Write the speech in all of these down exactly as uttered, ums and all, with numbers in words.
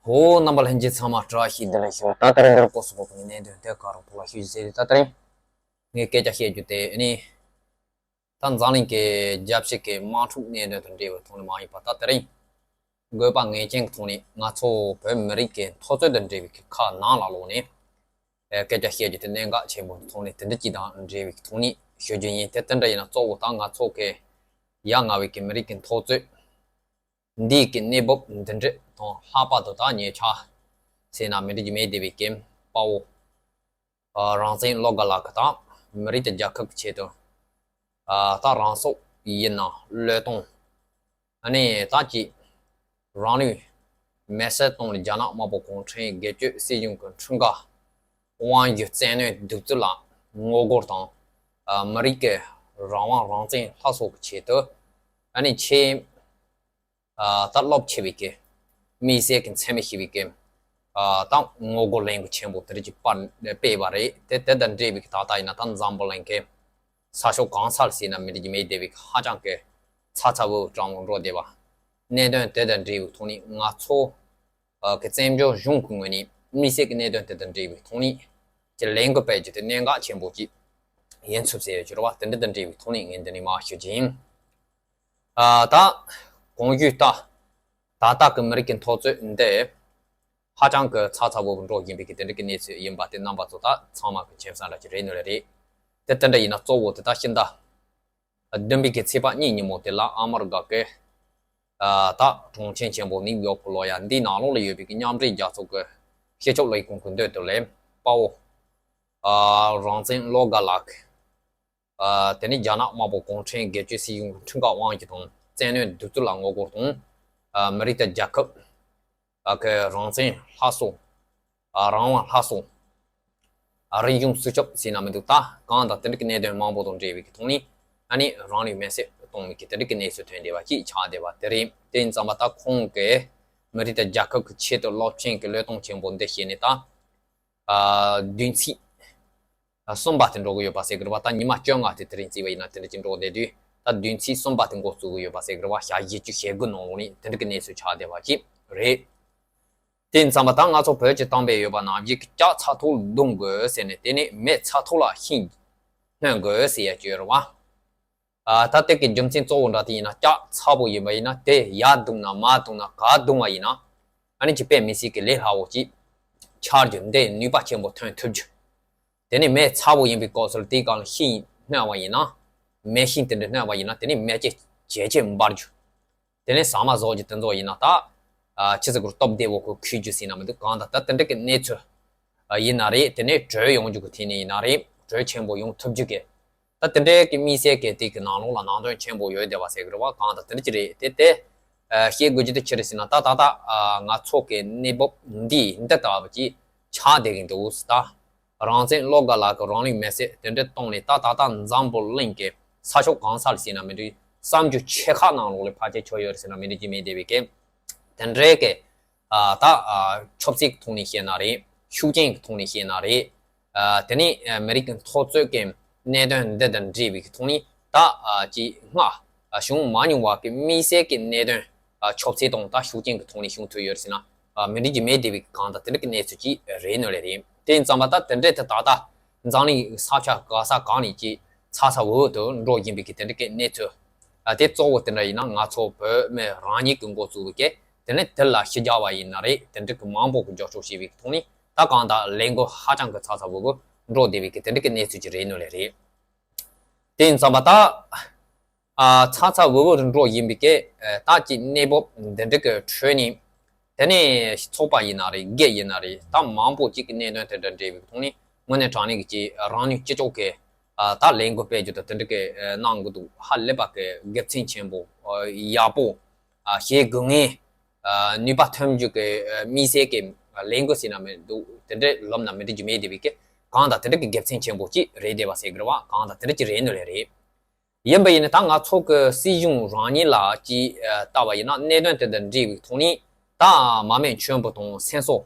ཧོ། རྣམ་པ་ལྷན་རྒྱས་ཚང་མ་བཀྲ་ཤིས་བདེ་ལེགས་ཞུ། ད་ད་རིང་འདིར་སྐོར་སོགས་གོ་གི་གནད་དོན་དེ་ག་རང་ཐོག་ལ་ཞུ་རྒྱུ་ཟེར། ད་ད་རིང་ངས་སྐད་ཆ་བཤད་རྒྱུ་དེ་ནི། ད་འཛམ་གླིང་གི་རྒྱལ་སྤྱི་གི་དམག་འཁྲུག་གནད་དོན་དང་འབྲེལ་བའི་ཐོག་ནས་མ་ཡིན་པ། ད་ད་རིང་དགོས་པ་ངེས་ཅན་གྱི་ཐོག་ནས་ང་ཚོ་བོད་མི་རིགས་ཀྱི་འཐབ་རྩོད་དང་འབྲེལ་བའི་ཁག་ནང་ལ་ལོག་ནས་སྐད་ཆ་བཤད་རྒྱུ་དེ་གནད་འགག་ཆེན་པོའི་ཐོག་ནས་དེ་འདྲ་ཅིག་དང་འབྲེལ་བའི་ཐོག་ནས་ཞུ་རྒྱུ་ཡིན། དེ་དེ་འདྲ་ཡིན་ན་གཙོ་བོ་ད་ང་ཚོ་གི་ཡ་ང་བའི་གི་མི་རིགས་ཀྱི་འཐབ་རྩོད་འདིའི་གི་གནས་བབ་འདི་འདྲ་དང་ལྷག་པར་དུ་ད་ཉེ་ཆར་ཟེར་ན་མི་འགྲིག་རྒྱུ་མེད་བསྡད་པའི་གི་དཔའ་བོ་ཨ་རང་བཙན་བློ་དགའ་ལགས་ཀྱིས་ད་མི་རིགས་དང་རྒྱལ་ཁབ་ཀྱི་ཆེད་དུ་ཨ་ད་རང་སྲོག་ཡིན་ན་བློས་གཏོང་། ཨ་ནི་ད་ཀྱི་རང་ལུས་མེར་སྲེག་བཏང་ནས་རྒྱ་ནག་དམར་པོ་གུང་ཁྲན་སྒེར་གཅོད་སྲིད་གཞུང་གི་འཁྲུངས་སྐར་དབང་སྒྱུར་བཙན་གནོན་གདུག་རྩུབ་ལ་ངོ་རྒོལ་དང་། ཨ་མི་རིགས་ཀྱི་རང་དབང་རང་བཙན་སླར་གསོ་གི་ཆེད་དུ། ཨ་ནི་ཆེས་ཨ་ད་རླབས་ཆེ་བའི་གི་དམིགས་བསལ་གྱི་མཚན་སྨད་ཞེས་པའི་གི་ཨ་ད་ངོ་རྒོལ་ལས་འགུལ་ཆེན་པོ་དེ་རིགས་ཀྱི་པར་སྤེལ་བ་རེད། དེ་དེ་དང་འབྲེལ་བའི་གི་ད་ལྟ་ཡིན་ན་ད་འཛམ་བུ་གླིང་གི་ས་ཕྱོགས་གང་སར་ཟེར་ན་མི་འགྲིག་རྒྱུ་མེད་བསྡད་པའི་གི་ཧ་ཅང་གི་ཚ་ཚ་འུར་འུར་གྲང་མོ་འགྲོ་བསྡད་པ། གནད་དོན་དེ་དང་འབྲེལ་བའི་ཐོག་ནས་ང་ཚོ་ཨ་གི་བཙན་བྱོལ་གཞུང་གི་ངོས་ནས་དམིགས་བསལ་གྱི་གནད་དོན་དེ་དང་འབྲེལ་བའི་ཐོག་ནས་ཀྱི་ལས་འགུལ་སྤེལ་རྒྱུ་དེ་གནད་འགག་ཆེན་པོ་ཅིག་ཡིན་ཚུལ་ཟེར་ཡོད་ཀྱི་རེད་བ། དེ་འདྲ་དང་འབྲེལ་བའི་ཐོག་ནས་ངས་འདི་ནས་མར་ཞུ་རྒྱུ་ཡིན། ཨ་ད་གོང་ཞུས་ལྟར་ད་ལྟ་གི་མི་རིགས་ཀྱི་འཐབ་རྩོད་འདི་ཧ་ཅང་གི་ཚ་ཚ་འུར་འུར་འགྲོ་བཞིན་པའི་གི་དེ་འདྲ་གི་གནས་ཚུལ་ཡིན་པ་དེ་རྣམ་པ་ཚོ་ད་ཚང་མ་གི་མཁྱེན་གསལ་འདྲ་ཅིག་རེད་ནོ་ལེ་རེད། དེ་དེ་འདྲ་ཡིན་ན་གཙོ་བོ་དེ་ད་ཕྱི་ཟླ་བདུན་པའི་གི་ཚེས་པ་གཉིས་ཉིན་མོ་དེ་ལ་ཨ་མི་རི་ཀ་གི་ཨ་ད་གྲོང་ཁྱེར་ཆེན་པོ་ནིའུ་ཡོག་གི་ལོགས་ཡ་འདིའི་ནང་ལོགས་ལ་ཡོད་པའི་གི་མཉམ་འབྲེལ་རྒྱལ་ཚོགས་ཀྱི་སྤྱི་ཁྱབ་ལས་ཁུངས་ཀྱི་མདུན་དུ་ལས་དཔའ་བོ་ཨ་རང་བཙན་བློ་དགའ་ལགས། ཨ་དེ་ནི་རྒྱ་ནག་དམར་པོ་གུང་ཁྲན་སྒེར་གཅོད་སྲིད་གཞུང་གི་འཁྲུངས་སྐར་དབང་སྒྱུར་དང་བཙན་གནོན་གདུག་རྩུབ་ལ་ངོ་རྒོལ་དང་། ཨ་མི་རིགས་དང་རྒྱལ་ཁབ་ཨ་གི་རང་བཙན་སླར་གསོ། ཨ་རང་དབང་སླར་གསོ། ཨ་རིག་གཞུང་སྲུང་སྐྱོབ་ཟེར་ན་མི་འདུག་ད་གང་དང་དེ་འདྲ་གི་གནད་དོན་མང་པོ་དང་འབྲེལ་བའི་གི་ཐོག་ནས་ཨ་ནི་རང་ལུས་མེར་སྲེག་གཏོང་བའི་གི་དེ་འདྲ་གི་གནས་ཚུལ་ཐོན་བསྡད་པ་ཅིག་ཆགས་བསྡད་པ་དེ་རེད། དེ་ཡིན་ཙང་མ་ད་ཁོང་གིས་མི་རིགས་དང་རྒྱལ་ཁབ་ཀྱི་ཆེད་དུ་རླབས་ཆེན་གྱི་བློས་གཏོང་ཆེན་པོ་འདི་བྱས་ནས་ད་ཨ་བདུན་ཚིགས་གསུམ་པ་དེ་འགྲོ་གི་ཡོད་པ་ཟེར་གི་རེད་བ། ད་ཉི་མ་བཅོ་ལྔ་དེ་དེ་རིང་བརྩིས་པ་ཡིན་ན་དེ་འདྲ་ཅིག་འགྲོ་བསྡད་དུས་ད་བདུན་ཚིགས་གསུམ་པ་དེ་འགོ་བཙུགས་གི་ཡོད་པ་ཟེར་གི་རེད་བ། ཞག་བཞི་བཅུ་ཞེ་དགུ་ནང་ལོགས་ནས་དེ་འདྲ་གི་གནས་ཚུལ་ཆགས་བསྡད་པ་ཅིག་རེད། དེ་ཡིན་ཙང་མ་ད་ང་ཚོ་བོད་ཀྱི་གཏམ་དཔེ་ཡོད་པ་ནང་བཞིན་གྱི་ལྕགས་ཚ་ཐོག་རྡུང་དགོས་ཟེར་ནས་དེ་ནས་མེ་ཚ་ཐོག་ལ་ཤིང་སྣོན་དགོས་ཟེར་ཡ་ཅིག་ཡོད་རེད་བ། ཨ་ད་ལྟའི་གི་རྒྱུ་མཚན་གཙོ་བོ་འདྲ་དེ་ཡིན་ན་ལྕགས་ཚ་པོ་ཡིན་པ་ཡིན་ན་དེ་ཡར་བརྡུངས་ན་མར་བརྡུངས་ན་ག་བརྡུངས་པ་ཡིན་ན་ཨ་ནི་ཅིག་དཔེ་མི་སྲིད་ཀྱི་ལས་སླ་བོ་ཅིག་ཆགས་རྒྱུ་འདི་ནུས་པ་ཆེན་པོ་ཐོན་ཐུབ་རྒྱུ། དེ་ནས་མེ་ཚ་པོ་ཡིན་པའི་སྐབས་སུ་དེའི་སྒང་ལ་ཤིང་སྣོན་པ་ཡིན་ན་མེ་ཤིང་དེ་འདྲ་སྣོན་པ་ཡིན་ན་དེ་ནས་མེ་ལྕེ་ཇེ་ཆེ་འབར་རྒྱུ། དེ་ནས་ཟ་མ་ཟོ་རྒྱུ་དེ་ཚོ་ཡིན་ན་ད་ཨ་ཆི་ཟིག་གུར་སྟོབས་བདེ་བོ་གུ་ཁུལ་རྒྱུ་ཟེར་ན་མི་འདུག་གང་ལྟར་ད་དེ་འདྲ་གི་གནས་ཚུལ་ཨ་ཡིན་ན་རེད། དེ་ནས་གྲོས་ཡོང་རྒྱུ་གི་ཐད་ནས་ཡིན་ན་རེད། གྲོས་ཆེན་པོ་ཡོང་ཐུབ་རྒྱུ་གི་ད་དེ་འདྲའི་གི་དམིགས་བསལ་གི་དེ་གི་ནང་ལོགས་ལ་ནང་དོན་ཆེན་པོ་ཡོད་བསྡད་པ་ཟེར་གི་རེད་བ། གང་ལྟར་དེ་འདྲ་ཅིག་རེད། དེ་དེ་ཨ་བཤད་དགོས་རྒྱུ་དེ་ཅི་རེད་ཟེར་ན་ད་ད་ད་ཨ་ང་ཚོ་གི་གནས་བབ་འདི་འདི་ལྟ་བུ་ཅིག་ཆགས་བསྡད་གི་འདུག་ཟེར། ད་རང་བཙན་བློ་དགའ་ལགས་ཀྱིས་རང་ལུས་མེར་སྲེག་དེ་འདྲ་བཏང་ནས་ད་ད་ད་འཛམ་བུ་གླིང་གི་ས་ཕྱོགས་གང་སར་ཟེར་ན་མི་འགྲིག་བསམ་རྒྱུ་ཆེ་ཁག་ནང་ལོགས་ལ་ཕལ་ཆེར་ཆགས་ཡོད་རེད་ཟེར་ན་མི་འགྲིག་གི་མེད་བསྡད་པའི་གི་དེ་འདྲའི་གི་ཨ་ད་ཨ་ཆབ་སྲིད་ཀྱི་ཐོག་ནས་བཤད་ན་རེད། ཤུགས་རྐྱེན་གྱི་ཐོག་ནས་བཤད་ན་རེད། ཨ་དེ་ནས་ཨ་མི་རིགས་ཀྱི་འཐབ་རྩོད་ཀྱི་གནད་དོན་འདི་དང་འབྲེལ་བའི་གི་ཐོག་ནས་ད་ཨ་ཅིག་སྔ་ཨ་བྱུང་མ་མྱོང་བ་གི་དམིགས་བསལ་གྱི་གནད་དོན་ཨ་ཆབ་སྲིད་དང་ད་ཤུགས་རྐྱེན་གྱི་ཐོག་ནས་བྱུང་ཐུབ་ཡོད་རེད་ཟེར་ན་ཨ་མི་འགྲིག་གི་མེད་བསྡད་པའི་གང་ལྟར་དེ་འདྲ་གི་གནས་ཚུལ་ཅིག་རེད་ནོ་ལེ་རེད། དེ་ཡིན་ཙང་མ་ད་དེ་འདྲའི་དེ་ད་ལྟ་འཛམ་གླིང་ས་ཆ་ག་ས་གང་ནས་ཅིག་ཚ་ཚ་འུར་འུར་དུ་འགྲོ་བཞིན་པའི་གི་དེ་འདྲ་གི་གནས་ཚུལ། ཨ་དེ་གཙོ་བོ་དེ་འདྲ་ཡིན་ན་ང་ཚོ་བོད་མི་རང་ཉིད་ཀྱི་འགོ་བཙུགས་པའི་གི་དེ་ནས་དེ་ལ་ཕྱི་རྒྱལ་བ་ཡིན་ན་རེད། དེ་འདྲ་གི་མང་པོ་གི་རྒྱབ་སྐྱོར་བྱས་པའི་གི་ཐོག་ནས་ད་གང་ལྟར་ལས་འགུལ་ཧ་ཅང་གི་ཚ་ཚ་འུར་འུར་འགྲོ་བསྡད་པའི་གི་དེ་འདྲ་གི་གནས་ཚུལ་ཅིག་རེད་ནོ་ལེ་རེད། དེ་ཡིན་ཙང་མ་ད་ཨ་ཚ་ཚ་འུར་འུར་འགྲོ་བཞིན་པའི་གི་ད་ཀྱི་གནས་བབ་འདི་འདྲ་གི་ཁྲོད་ནས་དེ་ནས་ཚོགས་པ་ཡིན་ན་རེད། སྒེར་ཡིན་ན་རེད། ད་མང་པོ་ཅིག་གི་གནད་དོན་དེ་འདྲ་འདྲ་བའི་ཐོག་ནས་དངོས་གནས་དྲང་གནས་ཀྱི་ཅིག་རང་ནུས་ཅི་ལྕོགས་ཀྱི་ཨ་ད་ལས་འགུལ་སྤེལ་རྒྱུ་དང་དེ་འདྲ་གི་ཨ་གནང་དགོས་འདུག་ཧ་ལས་པ་གི་དགེ་མཚན་ཆེན་པོ་ཨ་ཡག་པོ་ཨ་བྱེད་དགོས་ངེས་ཨ་ནུས་པ་ཐོན་རྒྱུ་གི་ཨ་དམིགས་བསལ་གྱི་ལས་འགུལ་ཟེར་ན་མི་འདུག་དེ་འདྲ་ལབ་ན་མི་འགྲིག་རྒྱུ་མེད་བསྡད་པའི་གི་གང་ལྟར་དེ་འདྲ་གི་དགེ་མཚན་ཆེན་པོ་ཅིག་རེད་བསྡད་པ་ཟེར་གི་རེད་བ། གང་ལྟར་དེ་འདྲ་ཅིག་རེད་ནོ་ལེ་རེད། ཡིན་པ་ཡིན་ན་ད་ང་ཚོ་གི་སྲིད་གཞུང་རང་ཉིད་ལ་ཅིག་ཨ་ལྟ་བ་ཡིན་ན་གནད་དོན་དེ་དང་འབྲེལ་བའི་ཐོག་ནས་ད་མ་མེད་མཆོད་འབུལ་དང་སེམས་གསོ་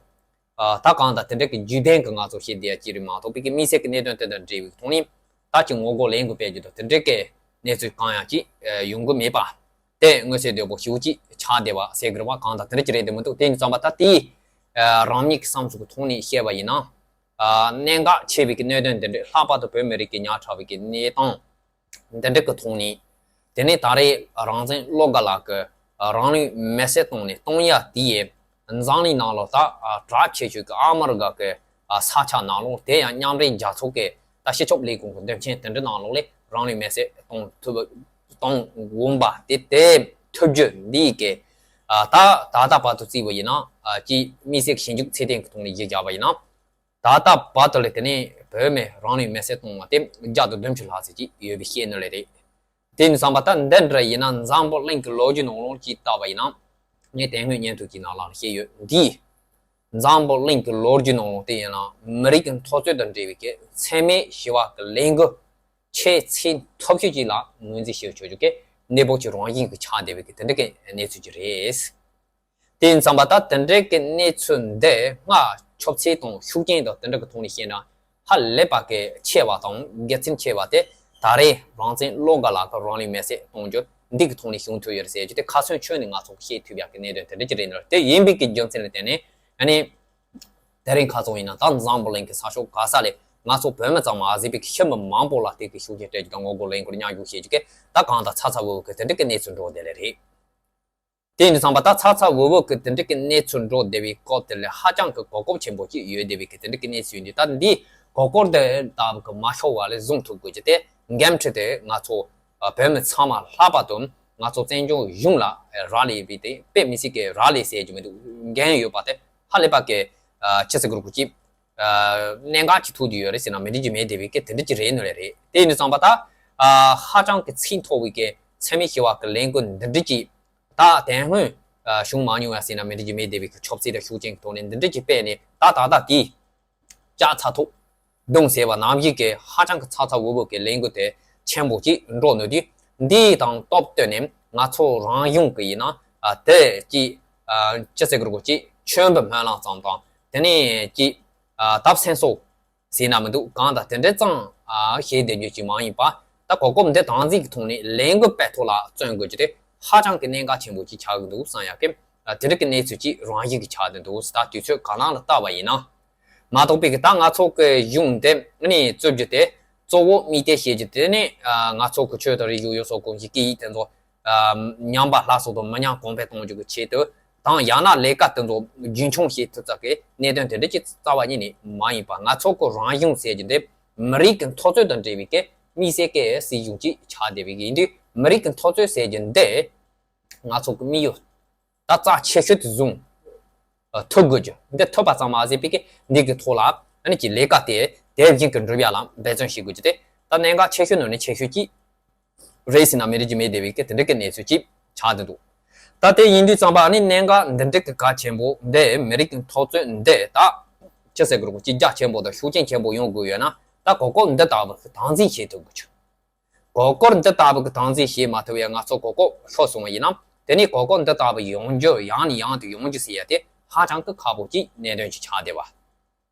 ཨ་ད་གང་ལྟར་དེ་འདྲ་གི་བརྒྱུད་ལྡན་གྱི་ང་ཚོ་བྱེད་བསྡད་ཡ་ཅིག་རེད་མ་གཏོགས་པའི་གི་དམིགས་བསལ་གྱི་གནད་དོན་དེ་དང་འབྲེལ་བའི་ཐོག་ནས་ད་ཅིག་ངོ་རྒོལ་ལས་འགུལ་སྤེལ་རྒྱུ་དང་དེ་འདྲ་གི་གནས་ཚུལ་གང་ཡང་ཅིག་ཨ་ཡོང་གི་མེད་པ། དེ་མངོན་གསལ་དོད་པོ་ཞེ་པོ་ཅིག་ཆགས་བསྡད་པ་ཟེར་གི་རེད་བ། གང་ལྟར་དེ་འདྲ་ཅིག་རེད་བསྡད་མི་འདུག་དེ་ཡིན་ཙང་མ་ད་དེའི་ རང་ཉིད་ཀྱི་བསམ་ཚུལ་གྱི་ཐོག་ནས་བཤད་པ་ཡིན་ན། གནད་འགག་ཆེ་བའི་གི་གནད་དོན་འདི་འདྲ། ལྷག་པར་དུ་བོད་མི་རིགས་ཀྱི་ཉག་ཕྲ་བའི་གི་གནས་སྟངས་འདི་འདྲ་གི་ཐོག་ནས། དེ་ནས་ད་རེས་རང་བཙན་བློ་དགའ་ལགས་ཀྱིས་རང་ལུས་མེར་སྲེག་བཏང་ནས་གཏོང་ཡ་དེ་ཡི་འཛམ་གླིང་ནང་ལོགས་ད་གྲགས་ཆེ་ཤོས་ཀྱི་ཨ་མི་རི་ཀ་གི་ས་ཆ་ནང་ལོགས། དེ་ཡང་མཉམ་འབྲེལ་རྒྱལ་ཚོགས་ཀྱི་ད་སྤྱི་ཁྱབ་ལས་ཁུངས་ཀྱི་དོན་ཆེན་དེ་འདྲ་ནང་ལོགས་ལ་རང་ལུས་མེར་སྲེག་གཏོང་ཐུབ། གཏོང་དགོངས་པ་དེ། དེ་ཐུབ་རྒྱུ་འདི་གི་ད་ད་ལྟ་བར་དུ་བརྩིས་པ་ཡིན་ན། ཅིག་དམིགས་བསལ་གྱི་ཞིབ་འཇུག་ཚད་ལྡན་གྱི་ཐོག་ནས་གཞི་བཞག་པ་ཡིན་ན། ད་ལྟ་བར་དུ་ལ་དེ་ནས་བོད་མི་རང་ལུས་མེར་སྲེག་བཏང་བ་དེ་བརྒྱ་དང་བདུན་ཅུ་ལྷག་ཙམ་ཅིག་ཡོད་པའི་ཤེས་ནི་ལས་རེད། དེ་ཡིན་དུས་ཙམ་པ་ད་འདི་འདྲ་ཡིན་ན། འཛམ་བུ་གླིང་གི་ལོ་རྒྱུས་ནང་ལོགས་ཅིག་བལྟས་པ་ཡིན་ན། ངས་དེ་སྔོན་བརྙན་ཐུང་གི་ནང་ལ་བཤད་ཡོད། འདི་འཛམ་བུ་གླིང་གི་ལོ་རྒྱུས་ནང་ལོགས་དེ་ཡིན་ན་མི་རིགས་ཀྱི་འཐབ་རྩོད་དང་འབྲེལ་བའི་གི་འཚེ་མེད་ཞི་བ་གི་ལས་འགུལ་ཆེས་ཚད་མཐོ་ཤོས་ཅིག་ལ་ངོས་འཛིན་བྱེད་ཆོག་རྒྱུ་གི་གནས་བབ་ཅིག་རང་བཞིན་གྱིས་ཆགས་བསྡད་པའི་གི་དེ་འདྲ་གི་གནས་ཚུལ་ཅིག་རེད། དེ་ཡིན་ཙམ་པ་ད་དེ་འདྲའི་གི་གནས་ཚུལ་འདི་སྔ་ཆབས་ཅིག་དང་ཤུགས་རྐྱེན་དང་དེ་འདྲ་གི་ཐོག་ནས་བཤད་ན་ཧ་ལས་པ་གི་ཆེ་བ་དང་དགེ་མཚན་ཆེ་བ་དེ། ད་རེས་རང་བཙན་བློ་དགའ་ལགས་ཀྱིས་རང་ལུས་མེར་སྲེག་གཏོང་རྒྱུ་འདི་གི་ཐོག་ནས་བྱུང་ཐུབ་ཡོད་རེད་ཟེར་རྒྱུ་དེ་ཁ་ཚོན་ཆོད་ནས་ང་ཚོ་གིས་ཤེས་ཐུབ་ཡག་གི་གནད་དོན་དེ་འདྲ་ཅིག་རེད་འདུག་དེ་ཡིན་པའི་གི་རྒྱུ་མཚན་ལ་བརྟེན་ནས་ཨ་ནི། དེ་རིང་ཁ་སང་ཡིན་ན་ད་འཛམ་བུ་གླིང་གི་ས་ཕྱོགས་ག་ས་ལ་ང་ཚོ་བོད་མི་ཚང་མ་གཟིགས་པའི་གི་ཤི་མི་མང་པོ་ལ་དེ་གི་ཤུགས་རྐྱེན་སྤྲད་རྒྱུ་དང་ངོ་རྒོལ་ལས་འགུལ་མཉམ་ཞུགས་བྱེད་རྒྱུ་གི་ད་གང་ལྟར་ཚ་ཚ་འུར་འུར་གི་དེ་འདྲ་གི་གནས་ཚུལ་འགྲོ་བསྡད་ལེ་རེད། དེ་ཡིན་དུས་ཙམ་པ་ད་ཚ་ཚ་འུར་འུར་གི་དེ་འདྲ་གི་གནས་ཚུལ་འགྲོ་བསྡད་པའི་སྐབས་དེ་ལ་ཧ་ཅང་གི་གོ་སྐབས་ཆེན་པོ་ཅིག་ཡོད་བསྡད་པའི་གི་དེ་འདྲ་གི་གནས་ཚུལ་ཡིན་དུས། ད་འདི་གོ་སྐབས་དེ་ལྟ་བུ་གི་མ་ཤོར་བ་ལ་བཟུང་ཐུབ་དགོས་རྒྱུ་དེ་འགན་འཁྲི་དེ་ང་ཚོ་བོད་མི་ཚང་མ། ལྷག་པར་དུ་ང་ཚོ་བཙན་བྱོལ་གཞུང་ལ་རག་ལས་པའི་དེ། དཔེ་མི་སྲིད་ཀྱི་རག་ལས་ཟེར་རྒྱུ་མི་འདུག་འགན་ཡོད་པ་དེ་ཧ་ལས་པ་གི་ཅི་ཟེར་དགོས་རེད། ཅིག་གནད་འགག་ཅིག་ཐུག་བསྡད་ཡོད་རེད་ཟེར་ན་མི་འགྲིག་རྒྱུ་མེད་བསྡད་པའི་གི་དེ་འདྲ་ཅིག་རེད་ནི་རེད། དེ་ཡིན་དུས་ཙམ་པ་ད་ཧ་ཅང་གི་ཚད་མཐོ་བའི་གི་འཚེ་མེད་ཞི་བ་གི་ལས་འགུལ་འདི་འདྲ་ཅིག་ད་དེ་སྔོན་བྱུང་མ་མྱོང་ཡ་ཟེར་ན་མི་འགྲིག་རྒྱུ་མེད་བསྡད་པའི་གི་ཆབ་སྲིད་དང་ཤུགས་རྐྱེན་གི་ཐོག་ནས་འདི་འདྲ་ཅིག་སྤེལ་ནས་ད་ད་ལྟ་དེ་ལྕགས་ཚ་ཐོག་རྡུང་ཟེར་བ་ནང་བཞིན་གྱི་ཧ་ཅང་གི་ཚ་ཚ་འུར་འུར་གྱི་ལས་འགུལ་དེ་ཆེན་པོ་ཅིག་འགྲོ་ནུས་དུས། འདི་དང་སྟབས་བསྟུན་ནས་ང་ཚོ་རང་གཞུང་གི་ཡིན་ན་དེ་ཅིག་ཅི་ཟེར་དགོས་རེད། ཅིག་མཆོད་འབུལ་སྨོན་ལམ་ཙམ་དང་། དེ་ནས་ཅིག་ད་སེམས་གསོ་ཟེར་ན་མི་འདུག་གང་ལྟར་དེ་འདྲ་ཙམ་བྱེད་བསྡད་རྒྱུ་ཅིག་མ་ཡིན་པ། ད་གོ་སྐབས་འདི་དམ་འཛིན་གྱི་ཐོག་ནས་ལས་འགུལ་སྤེལ་ཐོག་ལ་བརྩོན་དགོས་རྒྱུ་དེ་ཧ་ཅང་གི་གནད་འགག་ཆེན་པོ་ཅིག་ཆགས་ཀྱི་འདུག་བསམ་ཡག་གི་དེ་འདྲ་གི་གནས་ཚུལ་ཅིག་རང་བཞིན་གྱིས་ཆགས་བསྡད་འདུག་ད་དུས་ཚོད་ག་ནང་ལ་བལྟས་པ་ཡིན་ན། མ་གཏོགས་པའི་གི་ད་ང་ཚོ་གི་གཞུང་དེ་ནི་རྩོད་རྒྱུ་དེ་གཙོ་བོ་དམིགས་གཏད་བྱེད་རྒྱུ་དེ་ནི་ང་ཚོ་གི་ཆོས་དང་རིག་གཞུང་ཡུལ་སྲོལ་གོམས་གཤིས་སྐད་ཡིག་དེ་ཚོ་ཉམས་པ་སླར་གསོ་དང་མི་ཉམས་གོང་འཕེལ་གཏོང་རྒྱུ་གི་ཆེད་དུ་དང་། ཡང་ན་ལས་ཀ་དེ་ཚོ་རྒྱུན་འཁྱོངས་བྱེད་ཐུབ་ཚད་ཀྱི་གནད་དོན་དེ་འདྲ་ཅིག་རྩ་བ་ཉིད་ནས་མ་ཡིན་པ། ང་ཚོ་གི་རང་གཞུང་ཟེར་རྒྱུ་འདི་མི་རིགས་ཀྱི་འཐབ་རྩོད་དང་འབྲེལ་བའི་གི་དམིགས་བསལ་གྱི་སྲིད་གཞུང་ཅིག་ཆགས་བསྡད་པའི་གི་ཡིན་དུས། མི་རིགས་ཀྱི་འཐབ་རྩོད་ཟེར་རྒྱུ་འདི་ང་ཚོ་གི་དམིགས་ཡུལ་ད་རྩ་ཆེ་ཤོས་དེ་བཟུང་ཐུབ་དགོས་རྒྱུ། འདི་ཐུབ་པ་ཙམ་མ་ཟད་པའི་གི་འདི་གི་ཐོག་ལ་ཨ་ནི་ཅིག་ལས་ཀ་དེ་དེ་བཞིན་གྱི་འགྲུབ་ཡ་ལ་འབད་བརྩོན་བྱེད་དགོས་རྒྱུ་དེ་ད་གནད་འགག་ཆེ་ཤོས་ནང་ནས་ཆེ་ཤོས་ཅིག་རེད་ཟེར་ན་མི་འགྲིག་རྒྱུ་མེད་བསྡད་པའི་གི་དེ་འདྲ་གི་གནས་ཚུལ་ཅིག་ཆགས་བསྡད་འདུག་ད་དེ་ཡིན་དུས་ཙམ་པ་ཨ་ནི་གནད་འགག་འདི་འདྲ་གི་གལ་ཆེན་པོ་འདི། མི་རིགས་ཀྱི་འཐབ་རྩོད་འདི་ད་ཅི་ཟེར་དགོས་རེད། ཅིག་རྒྱ་ཆེན་པོ་དང་ཤུགས་རྐྱེན་ཆེན་པོ་ཡོང་དགོས་ཡོད་ན། ད་གོ་སྐབས་འདི་ལྟ་བུ་གི་དམ་འཛིན་བྱེད་ཐུབ་དགོས་རྒྱུ། གོ་སྐབས་འདི་ལྟ་བུ་གི་དམ་འཛིན་བྱེད་མ་ཐུབ་པའི་ང་ཚོ་གོ་སྐབས་ཤོར་སོང་བ་ཡིན་ན། དེ་ནས་གོ་སྐབས་འདི་ལྟ་བུ་ཡོང་རྒྱུ། ཡང་ནས་ཡང་དུ་ཡོང་རྒྱུ་ཟེར་ཡ་དེ་ཧ་ཅང་གི་ཁག་པོ་ཅིག་གནད་དོན་ཅིག་ཆགས་བསྡད་པ།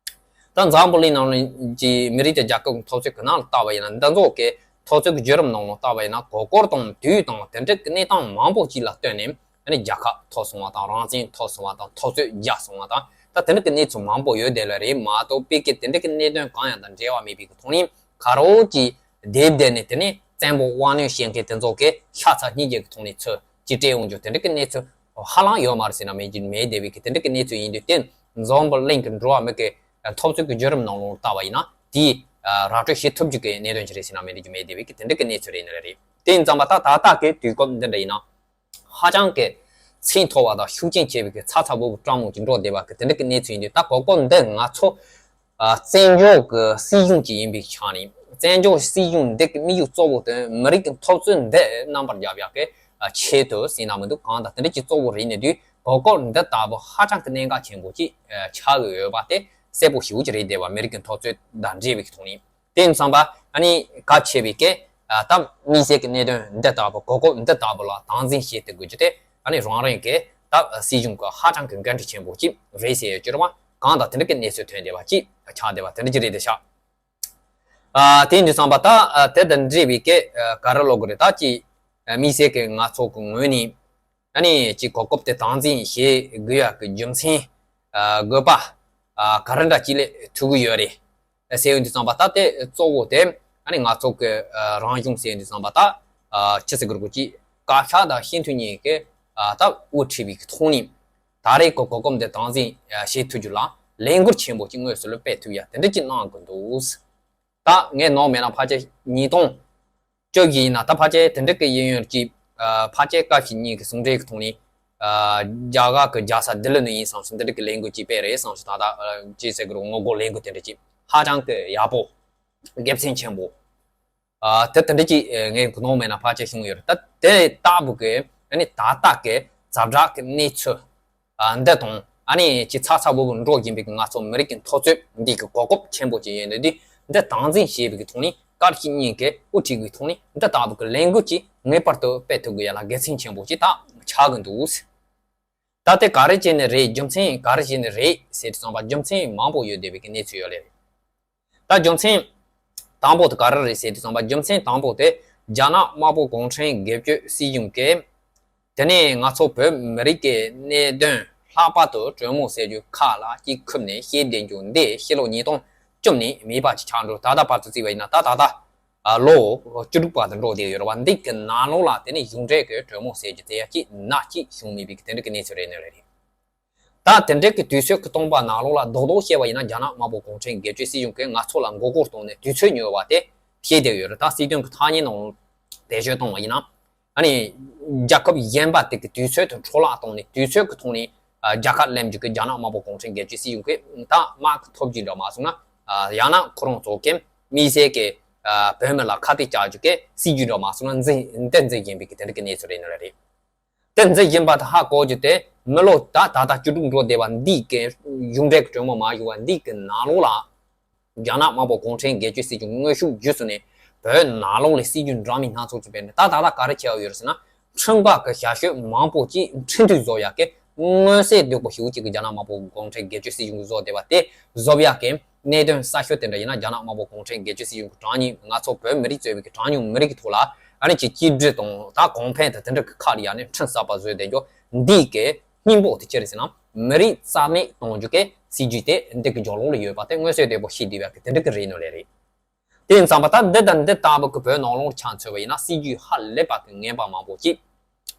ད་འཛམ་བུ་གླིང་ནང་གི་མི་རིགས་དང་རྒྱལ་ཁབ་ཀྱི་འཐབ་རྩོད་ཀྱི་ནང་ལ་བལྟས་པ་ཡིན་ན། འདི་ཚོ་གི་འཐབ་རྩོད་ཀྱི་བརྒྱུད་རིམ་ནང་ལ་བལྟས་པ་ཡིན་ན། གོ་སྐབས་དང་དུས་དང་དེ་འདྲ་གི་གནས་སྟངས་མང་པོ་ཅིག་ལ་ལྟོས་ནས་ཨ་ནི་རྒྱལ་ཁ་ཐོབ་སོང་བ་དང་། རང་བཙན་ཐོབ་སོང་བ་དང་། འཐབ་རྩོད་རྒྱག་སོང་བ་དང་། ད་དེ་འདྲ་གི་གནས་ཚུལ་མང་པོ་ཡོད་བསྡད་ལེ་རེད། མ་གཏོགས་པའི་གི་དེ་འདྲ་གི་གནད་དོན་གང་ཡང་དང་འབྲེལ་བ་མེད་པའི་གི་ཐོག་ནས་ག་རེ་ཅིག་བསྡད་བསྡད་ནས། དེ་ནས་བཙན་པོ་དབང་གནོད་བྱེད་མཁན་དེ་ཚོ་གི་ཤ་ཚ་སྙིང་རྗེ་གི་ཐོག་ནས་ཚུར་ཅིག་སྤྲད་ཡོང་རྒྱུ་དེ་འདྲ་གི་གནས་ཚུལ་ཧ་ལམ་ཡོད་མ་རེད་ཟེར་ན་མེད་ཀྱི་མེད་བསྡད་པའི་གི་དེ་འདྲ་གི་གནས་ཚུལ་ཡིན་དུས། དེ་འཛམ་བུ་གླིང་གི་འགྲོ་བ་མི་གི་འཐབ་རྩོད་ཀྱི་བརྒྱུད་རིམ་ནང་ལོགས་ལ་བལྟས་པ་ཡིན་ན། དེའི་ར་སྤྲོད་བྱེད་ཐུབ་རྒྱུ་གི་གནད་དོན་ཅིག་རེད་ཟེར་ན་མི་འགྲིག་རྒྱུ་མེད་བསྡད་པའི་གི་དེ་འདྲ་གི་གནས་ཚུལ་རེད་ནི་རེད། དེ་ཡིན་ཙང་མ་ད་ད་ལྟ་གི་དུས་སྐབས་འདི་འདྲ་ཡིན་ན། ཧ་ཅང་གི་ཚད་མཐོ་བ་དང་ཤུགས་རྐྱེན་ཆེ་བའི་གི་ཚ་ཚ་འུར་འུར་སྤྲང་མོ་ཅིག་འགྲོ་བསྡད་པ་གི་དེ་འདྲ་གི་གནས་ཚུལ་ཡིན་དུས། ད་གོ་སྐབས་འདི་ང་ཚོ་ཨ་བཙན་བྱོལ་གི་སྲིད་གཞུང་ཅིག་ཡིན་པའི་ཆ་ནས། བཙན་བྱོལ་སྲིད་གཞུང་འདི་གི་དམིགས་ཡུལ་གཙོ་བོ་དེ་མི་རིགས་ཀྱི་འཐབ་རྩོད་འདི་རྣམ་པར་རྒྱབ་ཡག་གི་ཨ་ཆེད་དུ་ཟེར་ན་མི་འདུག་གང་ལྟར་དེ་འདྲ་ཅིག་གཙོ་བོ་རེད་ནས་དུས། གོ་སྐབས་འདི་ལྟ་བུ་ཧ་ཅང་གི་གནད་འགག་ཆེན་པོ་ཅིག་ཨ་ཆགས་ཀྱི་ཡོད་པ་དེ་གསལ་པོ་ཞེ་པོ་ཅིག་རེད་བསྡད་པ། མི་རིགས་ཀྱི་འཐབ་རྩོད་དང་འབྲེལ་བའི་གི་ཐོག་ནས། དེ་ཡིན་ཙང་མ་ཨ་ནི་གལ་ཆེ་བའི་གི་ཨ་ད་དམིགས་བསལ་གྱི་གནད་དོན་འདི་ལྟ་བུ། གོ་སྐབས་འདི་ལྟ་བུ་ལ་དམ་འཛིན་བྱེད་ཐུབ་དགོས་རྒྱུ་དེ་ཨ་ནི་རང་རང་གི་ད་སྲིད་གཞུང་གི་ཧ་ཅང་གི་འགན་འཁྲི་ཆེན་པོ་ཅིག་རེད་ཟེར་ཡོད་རྒྱུ་རེད་བ། གང་ལྟར་དེ་འདྲ་གི་གནས་ཚུལ་ཐོན་བསྡད་པ་ཅིག་ཆགས་བསྡད་པ་དེ་འདྲ་ཅིག་རེད་བསྡད་ཤག་ཨ་དེ་ཡིན་དུས་ཙམ་པ་ད་ཨ་དེ་དང་འབྲེལ་བའི་གི་ཨ་ག་རེ་ལབ་དགོས་རེད། ད་ཅིག་ཨ་དམིགས་བསལ་གྱི་ང་ཚོ་གི་ངོས་ནས་ཨ་ནི་ཅིག་གོ་སྐབས་དེ་དམ་འཛིན་བྱེད་དགོས་ཡག་གི་རྒྱུ་མཚན་ དགོས་པ་ག་རེ་འདྲ་ཅིག་ལས་ཐུག་གི་ཡོད་རེད། ཟེར་ཡོང་དུས་ཙམ་པ་ད་དེ་གཙོ་བོ་དེ་ཨ་ནི་ང་ཚོ་གི་རང་གཞུང་ཟེར་ཡོང་དུས་ཙམ་པ་ད་ཅི་ཟེར་དགོས་རེད་གོ་ཅིག་བཀའ་ཤག་དང་སྤྱི་འཐུས་གཉིས་ཀྱི་ད་དབུ་ཁྲིད་པའི་ཐོག་ནས་ད་རེས་ཀྱི་གོ་སྐབས་འདི་དམ་འཛིན་བྱེད་ཐུབ་རྒྱུ་ལ་ལས་འགུལ་ཆེན་པོ་ཅིག་དངོས་སུ་ལ་སྤེལ་ཐུབ་ཡ་དེ་འདྲ་ཅིག་གནང་དགོས་འདུག་ད་ངས་ནོར་མེད་ན་ཕལ་ཆེར་ཉིས་སྟོང་བཅུ་བཞི་ཡིན་ན་ད་ཕལ་ཆེར་དེ་འདྲ་གི་ཡིན་ཡོད་ཀྱི་ཕལ་ཆེར་བཀའ་ཤག་གཉིས་ཀྱི་ཟུང་འབྲེལ་གྱི་ཐོག་ནས་རྒྱ་གར་གྱི་རྒྱལ་ས་ལྡི་ལི་ནས་ཡིན་བསམ་སོང་དེ་འདྲ་གི་ལས་འགུལ་ཅིག་སྤེལ་རེད་བསམ་སོང་། ད་ལྟ་ཅི་ཟེར་གི་རེད་ངོ་རྒོལ་ལས་འགུལ་དེ་འདྲ་ཅིག་ཧ་ཅང་གི་ཡག་པོ་དགེ་མཚན་ཆེན་པོ་དེ་དེ་འདྲ་ཅིག་ངས་གོ་ནོར་མེད་ན་ཕལ་ཆེར་བྱུང་ཡོད་རེད། ད་དེ་ལྟ་བུ་གི་ཨ་ནི་ད་ལྟ་གི་ཛ་དྲག་གི་གནས་ཚུལ་འདི་དང་ཨ་ནི་ཅི་ཚ་ཚ་བོ་བོ་འགྲོ་བཞིན་པའི་ང་ཚོ་མི་རིགས་ཀྱི་འཐབ་རྩོད་འདི་གི་གོ་སྐབས་ཆེན་པོ་ཅིག་ཡིན་ནི་འདི་འདི་དམ་འཛིན་བྱས་པའི་ཐོག་ནས་བཀའ་ཤག་གཉིས་ཀྱི་དབུ་ཁྲིད་ཀྱི་ཐོག་ནས་འདི་ལྟ་བུ་གི་ལས་འགུལ་ཅིག་ངེས་པར་དུ་སྤེལ་ཐུབ་དགོས་ཡ་ལ་དགེ་མཚན་ཆེན་པོ་ཅིག་ད་ཆགས་ཀྱི་འདུག་ད་དེ་ག་རེ་བྱས་ནས་རེད། རྒྱུ་མཚན་ག་རེ་བྱས་ནས་རེད་ཟེར་དུས་ཙམ་པ་རྒྱུ་མཚན་མང་པོ་ཡོད་བསྡད་པའི་གི་གནས་ཚུལ་ཡོད་ལེ་རེད། ད་རྒྱུ་མཚན་དང་པོ་དེ་ག་རེ་རེད་ཟེར་དུས་ཙམ་པ་རྒྱུ་མཚན་དང་པོ་དེ་རྒྱ་ནག་དམར་པོ་གུང་ཁྲན་སྒེར་གཅོད་སྲིད་གཞུང་གིས་དེ་ནས་ང་ཚོ་བོད་མི་རིགས་ཀྱི་གནད་དོན་ལྷག་པར་དུ་གྲོས་མོལ་ཟེར་རྒྱུ་ཁག་ལ་དཀྱིལ་ཁུབ་ནས་བཤད་བསྡད་རྒྱུ་འདི་ཕྱི་ལོ་ཉིས་སྟོང་བཅུ་ནས་མེད་པ་ཅིག་ཆགས་འགྲོ། ད་ལྟ་བར་དུ་བརྩིས་པ་ཡིན་ན་ད་ད་ལྟ་ལོ་བཅུ་དྲུག་པ་དུ་འགྲོ་བསྡད་ཡོད་རེད་བ། འདི་གི་ནང་ལོགས་ལ་དེ་ནས་གཞུང་འབྲེལ་གྱི་གྲོས་མོལ་ཟེར་རྒྱུ་དེ་ཡ་གཅིག་ན་གཅིག་བྱུང་མེད་པའི་གི་དེ་འདྲ་གི་གནས་ཚུལ་རེད་ནི་རེད། ད་དེ་འདྲའི་གི་དུས་ཚོད་ཀྱི་སྟོང་པ་ནང་ལོགས་ལ་རྡོག་རྡོག་བཤད་པ་ཡིན་ན་རྒྱ་ནག་དམར་པོ་གུང་ཁྲན་སྒེར་གཅོད་སྲིད་གཞུང་གིས་ང་ཚོ་ལ་མགོ་སྐོར་གཏོང་ནས་དུས་ཚོད་ཉོས་པ་དེ་ཤེས་བསྡད་ཡོད་རེད། ད་སྲིད་དོན་གྱི་ཐ་སྙད་ནང་བེད་སྤྱོད་གཏོང་བ་ཡིན་ན་ཨ་ནི་རྒྱལ་ཁབ་གཞན་པ་དེ་གི་དུས་ཚོད་དུ་འཕྲོ་བརླག་གཏོང་ནས་དུས་ཚོད་ཀྱི་ཐོག་ནས་རྒྱལ་ཁ་ལེན་རྒྱུ་གི་རྒྱ་ནག་དམར་པོ་གུང་ཁྲན་སྒེར་གཅོད་སྲིད་གཞུང་གིས་ད་དམག་གི་ཐོབ་རྒྱུ་འདྲ་མ་སོང་ན་ཡང་ན་ཁོ་རང་ཚོ་གི་དམིགས་བསལ་གྱི་བོད་མི་ལ་ཁ་གཏད་བཅག་རྒྱུ་གི་སྲིད་ཇུས་འདྲ་མ་སོང་ན་འཛིན་འདི་འཛིན་བཞིན་པའི་གི་དེ་འདྲ་གི་གནས་ཚུལ་རེད་ནི་རེད། དེ་འཛིན་བཞིན་པ་དེ་ཧ་གོ་རྒྱུ་དེ་མི་ལོ་ད་ད་ལྟ་བཅུ་དྲུག་འགྲོ་བསྡད་པ་འདི་གི་གཞུང་འབྲེལ་གྱི་གྲོས་མོལ་མ་བྱུང་བ་འདི་གི་ནང་ལོགས་ལ་རྒྱ་ནག་དམར་པོ་གུང་ཁྲན་སྒེར་གཅོད་སྲིད་གཞུང་དངོས་ཤུགས་བརྒྱུད་སོང་ནས་བོད་ནང་ལོགས་ལ་སྲིད་ཇུས་འདྲ་མིན་སྣ་ཚོགས་ཀྱི་སྤེལ་ནས་ད་ད་ལྟ་ག་རེ་བྱས་ཡོད་རེད་ཟེར་ན། ཁྲིམས་འགལ་གྱི་བྱ་སྤྱོད་མང་པོ་ཅིག་ཁྲིམས་མཐུན་བཟོ་ཡག་གི་མངོན་གསལ་དོད་པོ་ཞེ་པོ་ཅིག་གི་རྒྱ་ནག་དམར་པོ་གུང་ཁྲན་སྒེར་གཅོད་སྲིད་གཞུང་གིས་བཟོ་བསྡད་པ་དེ་བཟོ་ཡག་གི་གནད་དོན་གསར་ཤོས་དེ་འདྲ་ཡིན་ན་རྒྱ་ནག་དམར་པོ་གུང་ཁྲན་སྒེར་གཅོད་སྲིད་གཞུང་གི་གྲངས་ཉུང་ང་ཚོ་བོད་མི་རིགས་གཙོས་པའི་གི་གྲངས་ཉུང་མི་རིགས་ཀྱི་ཐོག་ལ་ཨ་ནི་ཅིག་གཅིག་སྒྲིལ་དང་ད་གོང་འཕེལ་དང་དེ་འདྲ་གི་ཁག་ལ་ཡ་ནས་ཁྲིམས་གསར་པ་བཟོས་བསྡད་རྒྱུ་འདི་གི་སྙིང་པོ་དེ་ཅི་རེད་ཟེར་ན། མི་རིགས་རྩ་མེད་གཏོང་རྒྱུ་གི་སྲིད་ཇུས་དེ་འདི་གི་སྦྱོང་ལོག་ལ་ཡོད་པ་དེ་མངོན་གསལ་དོད་པོ་ཤེས་བསྡད་པ་གི་དེ་འདྲ་གི་རེད་ནོ་ལེ་རེད། དེ་ཡིན་ཙང་པ་ད་འདི་དང་འདི་ལྟ་བུ་གི་བོད་ནང་ལོགས་ཆ་མཚོན་པ་ཡིན་ན་སྲིད་ཇུས་ཧ་ལས་པ་གི་ངན་པ་མང་པོ་ཅིག་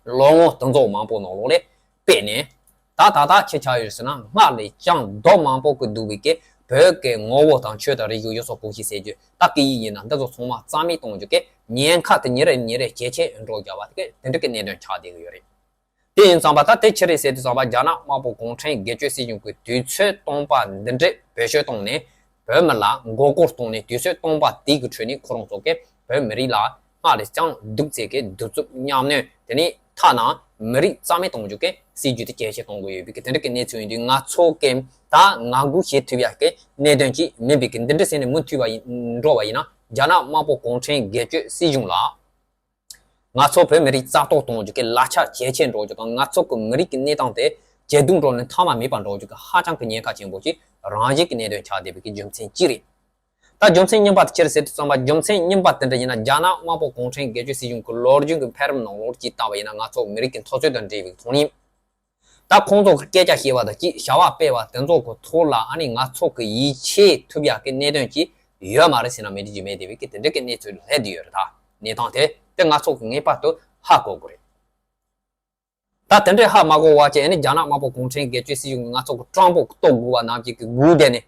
ལོ་ངོ་སྟོང་ཚོ་མང་པོ་ནང་ལོགས་ལས་སྤེལ་ནས་ད་ད་ལྟ་ཆེ་ཆགས་ཡོད་ཟེར་ན་སྔར་ལས་ཀྱང་རྡོ་མང་པོ་གི་འདུག་པའི་གི་བོད་ཀྱི་ངོ་བོ་དང་ཆོས་དང་རིག་གཞུང་ཡུལ་སྲོལ་གོམས་གཤིས་ཟེར་རྒྱུ་ད་སྐད་ཡིག་ཡིན་ན་འདི་ཚོ་ཚང་མ་རྩ་མེད་གཏོང་རྒྱུ་གི་ཉེན་ཁ་དེ་ཉིན་རེ་ཉིན་རེ་ཇེ་ཆེ་འགྲོ་རྒྱུ་བ་དེ་གི་དེ་འདྲ་གི་གནད་དོན་ཆགས་བསྡད་ཀྱི་ཡོད་རེད། དེ་ཡིན་ཙང་པ་ད་དེ་ཕྱི་རེད་ཟེར་དུས་ཙང་པ་རྒྱ་ནག་དམར་པོ་གུང་ཁྲན་སྒེར་གཅོད་སྲིད་གཞུང་གི་དུས་ཚོད་སྟོང་པ་འདི་འདྲས་བེད་སྤྱོད་བཏང་ནས་བོད་མི་ལ་མགོ་སྐོར་བཏང་ནས་དུས་ཚོད་སྟོང་པ་དེ་གི་ཁྲོད་ནས་ཁོ་རང་ཚོ་གིས་བོད་མི་རིགས་ལ་སྔར་ལས་ཀྱང་སྡུག་ཚད་ཀྱི་གདུག་རྩུབ་གཉའ་གནོན་དེ་ནས་ཐ་ན་མི་རིགས་རྩ་མེད་གཏོང་རྒྱུ་གི་སྲིད་ཇུས་དེ་གལ་ཆེ་གཏོང་དགོས་ཡོད་པའི་གི་དེ་འདྲ་གི་གནས་ཚུལ་ཡིན་དུས་ང་ཚོ་གིས་ད་ངང་སྒུག་བྱེད་ཐུབ་ཡ་གི་གནད་དོན་ཅིག་མིན་པའི་གི་འདི་འདྲ་ཟེར་ནས་མུ་མཐུད་པ་ཡིན་འགྲོ་བ་ཡིན་ན་རྒྱ་ནག་དམར་པོ་གུང་ཁྲན་སྒེར་གཅོད་སྲིད་གཞུང་ལ། ང་ཚོ་བོད་མི་རིགས་རྩ་གཏོར་གཏོང་རྒྱུ་གི་ལག་ཆ་ཇེ་ཆེ་འགྲོ་རྒྱུ་དང་ང་ཚོ་གི་མི་རིགས་ཀྱི་གནས་སྟངས་དེ་ཇེ་སྡུག་འགྲོ་ནས་མཐའ་མ་མེད་པ་འགྲོ་རྒྱུ་གི་ཧ་ཅང་གི་ཉེན་ཁ་ཆེན་པོ་ཅིག་རང་བཞིན་གྱི་གནད་དོན་ཆགས་བསྡད་པའི་གི་རྒྱུ་མཚན་གཅིག་རེད། ད་རྒྱུ་མཚན་གཉིས་པ་དེ་ཅི་རེད་ཟེར་དུས་ཙམ་པ་རྒྱུ་མཚན་གཉིས་པ་དེ་འདྲ་ཡིན་ན་རྒྱ་ནག་དམར་པོ་གུང་ཁྲན་སྒེར་གཅོད་སྲིད་གཞུང་གི་ལོ་རྒྱུས་ཀྱི་འཕེལ་རིམ་ནང་ལོགས་ཀྱི་ལྟ་བ་ཡིན་ན་ང་ཚོ་མི་རིགས་ཀྱི་འཐབ་རྩོད་དང་འབྲེལ་བའི་ཐོག་ནས། ད་ཁོང་ཚོ་གི་སྐད་ཆ་བཤད་པ་དང་གཅིག་བྱ་བ་སྤེལ་བ་དེ་ཚོ་གི་ཐོག་ལ་ཨ་ནི་ང་ཚོ་གི་ཡིད་ཆེས་ཐུབ་ཡག་གི་གནད་དོན་ཅིག་ཡོད་མ་རེད་ཟེར་ན་མི་འགྲིག་རྒྱུ་མེད་བསྡད་པའི་གི་དེ་འདྲ་གི་གནས་ཚུལ་སླེབས་བསྡད་ཡོད་རེད། ད་གནས་སྟངས་དེ་དེ་ང་ཚོ་གི་ངེས་པར་དུ་ཧ་གོ་དགོས་རེད། ད་དེ་འདྲས་ཧ་མ་གོ་བ་བྱས་ཨ་ནི་རྒྱ་ནག་དམར་པོ་གུང་ཁྲན་སྒེར་གཅོད་སྲིད་གཞུང་གིས་ང་ཚོ་གི་སྤྲང་པོ་གི་ལྟོ་དགོས་པ་ནམ་ཞིག་གི་སྒུག་བསྡད་ནས།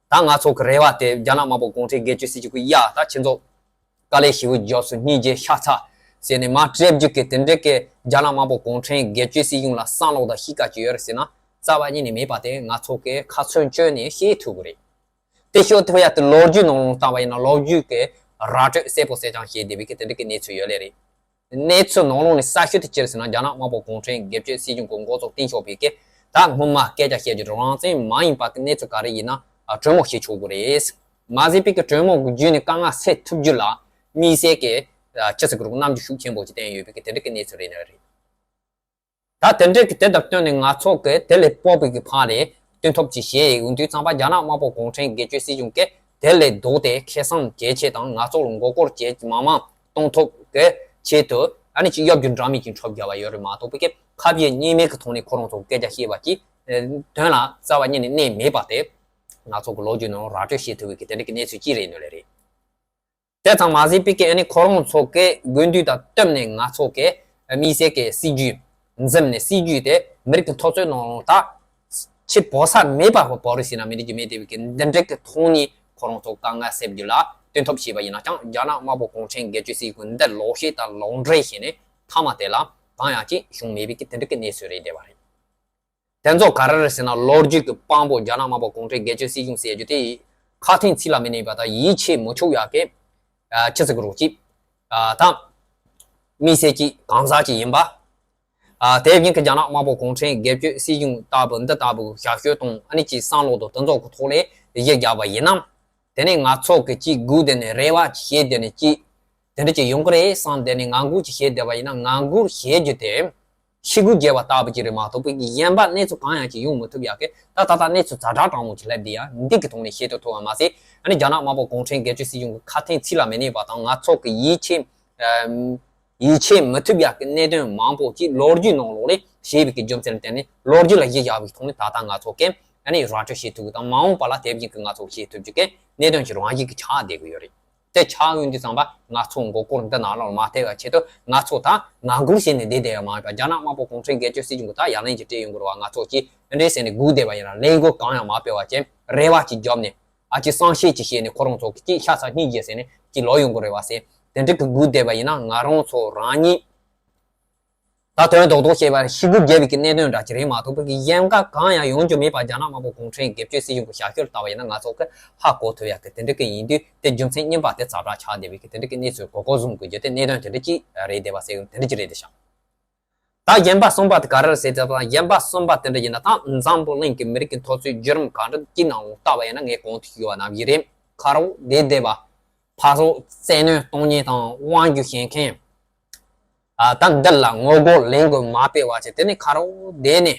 ད་ང་ཚོ་གི་རེ་བ་དེ་རྒྱ་ནག་དམར་པོ་གུང་ཁྲན་སྒེར་གཅོད་སྲིད་གཞུང་གིས་ཡ་ད་ཁྱེད་ཚོ་དཀའ་ལས་ཞེ་པོ་རྒྱབ་སོང་སྙིང་རྗེ་ཤ་ཚ་ཟེར་ནས་མར་སྤྲད་རྒྱུ་གི་དེ་འདྲ་གི་རྒྱ་ནག་དམར་པོ་གུང་ཁྲན་སྒེར་གཅོད་སྲིད་གཞུང་ལ་བསམ་བློ་དང་གཤིས་ཀ་ཅིག་ཡོད་རེད་ཟེར་ན་རྩ་བ་ཉིད་ནས་མེད་པ་དེ་ང་ཚོ་གི་ཁ་ཚོན་གཅོད་ནས་ཤེས་ཐུབ་ཀྱི་རེད། དེ་ཤོད་ཐུབ་ཡ་དེ་ལོ་རྒྱུས་ནང་ལ་བལྟས་པ་ཡིན་ན་ལོ་རྒྱུས་ཀྱི་ར་སྤྲོད་གསལ་པོ་གསལ་རྐྱང་བྱས་བསྡད་པའི་གི་དེ་འདྲ་གི་གནས་ཚུལ་ཡོད་ལེ་རེད། གནས་ཚུལ་ནང་ལོགས་ནས་གསལ་ཤོས་དེ་ཅི་རེད་ཟེར་ན་རྒྱ་ནག་དམར་པོ་གུང་ཁྲན་སྒེར་གཅོད་སྲིད་གཞུང་གི་མགོ་ཚོགས་སྟེང་ཤོག་པའི་གི་ད་སྔོན་མ་སྐད་ཆ་བཤད་རྒྱུ་རང་བཙན་མ་ཡིན་པ་གི་གནས་ཚུལ་ག་རེ་ཡིན་ན་གྲོས་མོལ་བྱེད་ཆོག་གི་རེད། མ་ཟད་པའི་གི་གྲོས་མོལ་གི་བརྒྱུད་ནས་དཀའ་ངལ་སེལ་ཐུབ་རྒྱུ་ལ་དམིགས་བསལ་གི་ཅི་ཟེར་གི་རུང་རྣམ་འགྱུར་ཤུགས་ཆེན་པོ་ཅིག་བསྟན་ཡོད་པའི་གི་དེ་འདྲ་གི་གནས་ཚུལ་རེད་ནི་རེད། ད་དེ་འདྲའི་གི་དེ་དང་བསྟུན་ནས་ང་ཚོ་གི་དེ་ལས་སྤོབས་པའི་གི་ཕར་ལས་སྟོན་ཐབས་ཅིག་བྱས་ཡོང་དུས་ཙམ་པ་རྒྱ་ནག་དམར་པོ་གུང་ཁྲན་སྒེར་གཅོད་སྲིད་གཞུང་གིས་དེ་ལས་ལྡོག་སྟེ་ཁེ་བཟང་ཇེ་ཆེ་དང་ང་ཚོ་ལ་མགོ་སྐོར་ཇེ་མང་མང་གཏོང་ཐབས་གི་ཆེད་དུ་ཨ་ནི་ཅིག་གཡོ་སྒྱུ་འདྲ་མིན་ཅིག་འཁྲབ་རྒྱག་པ་ཡོད་རེད་མ་གཏོགས་པའི་གི་ཁ་བྱེད་གཉིས་མེད་གི་ཐོག་ནས་ཁོ་རང་ཚོ་སྐད་ཆ་བཤད་པ་ཅིག་ དོན་ལ་རྩ་བ་ཉིད་ནས་གནས་མེད་པ་དེ་ང་ཚོ་གི་ལོ་རྒྱུས་ནང་ར་སྤྲོད་བྱེད་ཐུབ་པའི་གི་དེ་འདྲ་གི་གནས་ཚུལ་ཅིག་རེད་འདོད་ལེ་རེད། དེ་ཙམ་མ་ཟད་པའི་གི་ཨ་ནི་ཁོ་རང་ཚོ་གི་དགོས་འདུན་དང་བསྟུན་ནས་ང་ཚོ་གི་དམིགས་བསལ་གི་སྲིད་ཇུས་འཛིན་ནས་སྲིད་ཇུས་དེ་མི་རིགས་ཀྱི་འཐབ་རྩོད་ནང་ལ་ད་ཕྱིར་བོར་ས་མེད་པ་བོར་རེད་ཟེར་ན་མི་འགྲིག་རྒྱུ་མེད་དེ་བའི་གི་འདི་འདྲ་གི་ཐོག་ནས་ཁོ་རང་ཚོ་དཀའ་ངལ་སེལ་རྒྱུ་ལ་བརྟེན་ཐབས་བྱས་པ་ཡིན་ན་ཀྱང་རྒྱ་ནག་དམར་པོ་གུང་ཁྲན་སྒེར་གཅོད་སྲིད་གཞུང་འདི་ལོག་བཤད་དང་ལོག་འགྲེལ་བྱས་ནས་མཐའ་མ་དེ་ལ་གང་ཡང་ཅིག་བྱུང་མེད་པའི་གི་དེ་འདྲ་གི་གནས་ཚུལ་རེད་བསྡད་པ་རེད། དེ་ཚོ་ག་རེ་རེད་ཟེར་ན་ལོ་རྒྱུས་ཀྱི་དཔང་པོ་རྒྱ་ནག་དམར་པོ་གུང་ཁྲན་སྒེར་གཅོད་སྲིད་གཞུང་ཟེར་རྒྱུ་དེ་ཁ་དན་ཚིག་ལ་མི་གནས་པ་དང་ཡིད་ཆེས་མི་ཆོག་ཡག་གི་ཆི་ཟིག་རོགས་ཅིག་དང་དམིགས་བསལ་གྱི་གང་ཟག་ཅིག་ཡིན་པ། དེ་བཞིན་གྱི་རྒྱ་ནག་དམར་པོ་གུང་ཁྲན་སྒེར་གཅོད་སྲིད་གཞུང་ལྟ་བུ་འདི་ལྟ་བུ་ཞབས་ཞུ་དང་ཨ་ནི་ཅིག་བསམ་བློ་དང་དེ་ཚོ་གི་ཐོག་ལས་གཞི་བཞག་པ་ཡིན་ན། དེ་ནས་ང་ཚོ་གི་ཅིག་སྒུག་བསྡད་ནས་རེ་བ་ཅིག་བྱས་བསྡད་ནས་ཅིག་དེ་འདྲ་ཅིག་ཡོང་གི་རེད་བསམ་བསྡད་ནས་ངང་སྒུག་ཅིག་བྱས་བསྡད་པ་ཡིན་ན་ངང་སྒུག་བྱེད་རྒྱུ་དེ་ཤི་སྒུག་བྱས་པ་ལྟ་བུ་ཅིག་རེད་མ་གཏོགས་པའི་གཞན་པ་གནས་ཚུལ་གང་ཡང་ཅིག་ཡོང་མི་ཐུབ་ཡག་གི་ད་ད་ལྟ་གནས་ཚུལ་ཛ་དྲག་དྲང་མོ་ཅིག་སླེབས་བསྡད་ཡ་འདི་གི་ཐོག་ནས་བཤད་དུ་ཐུབ་པ་མ་ཟད་ཨ་ནི་རྒྱ་ནག་དམར་པོ་གུང་ཁྲན་སྒེར་གཅོད་སྲིད་གཞུང་གི་ཁ་དན་ཚིག་ལ་མི་གནས་པ་དང་ང་ཚོ་གི་ཡིད་ཆེས་ཡིད་ཆེས་མི་ཐུབ་ཡག་གི་གནད་དོན་མང་པོ་ཅིག་ལོ་རྒྱུས་ནང་ལོགས་ལས་བྱས་པའི་གི་རྒྱུ་མཚན་ལ་བརྟེན་ནས་ལོ་རྒྱུས་ལ་གཞི་བཞག་པའི་ཐོག་ནས་ད་ལྟ་ང་ཚོ་གི་ཨ་ནི་ར་སྤྲོད་བྱེད་ཐུབ་ཀྱི་དང་མ་འོངས་པ་ལ་དེ་བཞིན་གྱི་ང་ཚོ་བྱེད་ཐུབ་རྒྱུ་གི་གནད་དོན་ཞིག་རང་བཞིན་གྱི་ཆགས་བསྡད་ཀྱི་ཡོད་རེད། དེ་ཆགས་ཡོང་དུས་ཙམ་པ་ང་ཚོ་མགོ་སྐོར་འདི་ནང་ལ་མ་ཐེབས་པ་ཆེད་དུ་ང་ཚོ་ད་ངང་སྒུག་བྱས་ནས་བསྡད་བསྡད་ཡ་མ་རེད་པ། རྒྱ་ནག་དམར་པོ་གུང་ཁྲན་སྒེར་གཅོད་སྲིད་གཞུང་གི་ད་ཡ་ལན་ཅིག་སྤྲད་ཡོང་དགོས་རེད་བ། ང་ཚོ་གིས་འདི་འདྲས་ཟེར་ནས་སྒུག་བསྡད་པ་ཡིན་ན་ལས་འགུལ་གང་ཡང་མ་སྤེལ་བ་བྱས་རེ་བ་ཅིག་བརྒྱབ་ནས་ཨ་ཅིག་བསམ་ཤེས་ཅིག་བྱས་ནས་ཁོ་རང་ཚོ་གིས་ཅིག་ཤ་ཚ་སྙིང་རྗེ་ཟེར་ནས་ཅིག་ལོག་ཡོང་དགོས་རེད་བ་ཟེར་དེ་འདྲས་གི་སྒུག་བསྡད་པ་ཡིན་ན་ང་རང་ཚོ་རང་ཉིད། ད་དོན་རྡོག་རྡོག་བཤད་པར་ཤི་སྒུག་བརྒྱབ་པའི་གི་གནད་དོན་འདྲ་ཅིག་རེད་མ་གཏོགས་པའི་གི་གཞན་དགའ་གང་ཡང་ཡོང་རྒྱུ་མེད་པ། རྒྱ་ནག་དམར་པོ་གུང་ཁྲན་སྒེར་གཅོད་སྲིད་གཞུང་གི་ཞབས་ཞུར་ལྟ་བ་ཡིན་ན་ང་ཚོ་གི་ཧ་གོ་ཐུབ་ཡག་གི་དེ་འདྲ་གི་ཡིན་དུས་དེ་རྒྱུ་མཚན་རྙིང་པ་དེ་ཛ་དྲག་ཆགས་བསྡད་པའི་གི་དེ་འདྲ་གི་གནས་ཚུལ་གོ་གོ་བཟུང་དགོས་རྒྱུ་དེ་གནད་དོན་དེ་འདྲ་ཅིག་རེད་བསྡད་པ་ཟེར་དེ་འདྲ་ཅིག་རེད་བསྡད་ཤག་ད་གཞན་པ་གསུམ་པ་དེ་ག་རེ་རེད་ཟེར་ཙམ་གཞན་པ་གསུམ་པ་དེ་འདྲ་ཡིན་ན་ད་འཛམ་བུ་གླིང་གི་མི་རིགས་ཀྱི་འཐབ་རྩོད་བརྒྱུད་རིམ་ག་འདྲ་ཅིག་ནང་ལྟ་བ་ཡིན་ན་ངས་གོང་དུ་ཞུས་པ་ནང་བཞིན་རེད། ཁ་རོག་བསྡད་བསྡད་པ། ཕ་རོག་བཙན་གནོན་གཏོང་མཁན་དང་དབང་སྒྱུར་བྱེད་མཁན། ཨ་ད་འདི་ལ་ངོ་རྒོལ་ལས་འགུལ་མ་སྤེལ་བ་བྱས་དེ་ནས་ཁ་རོག་བསྡད་ནས་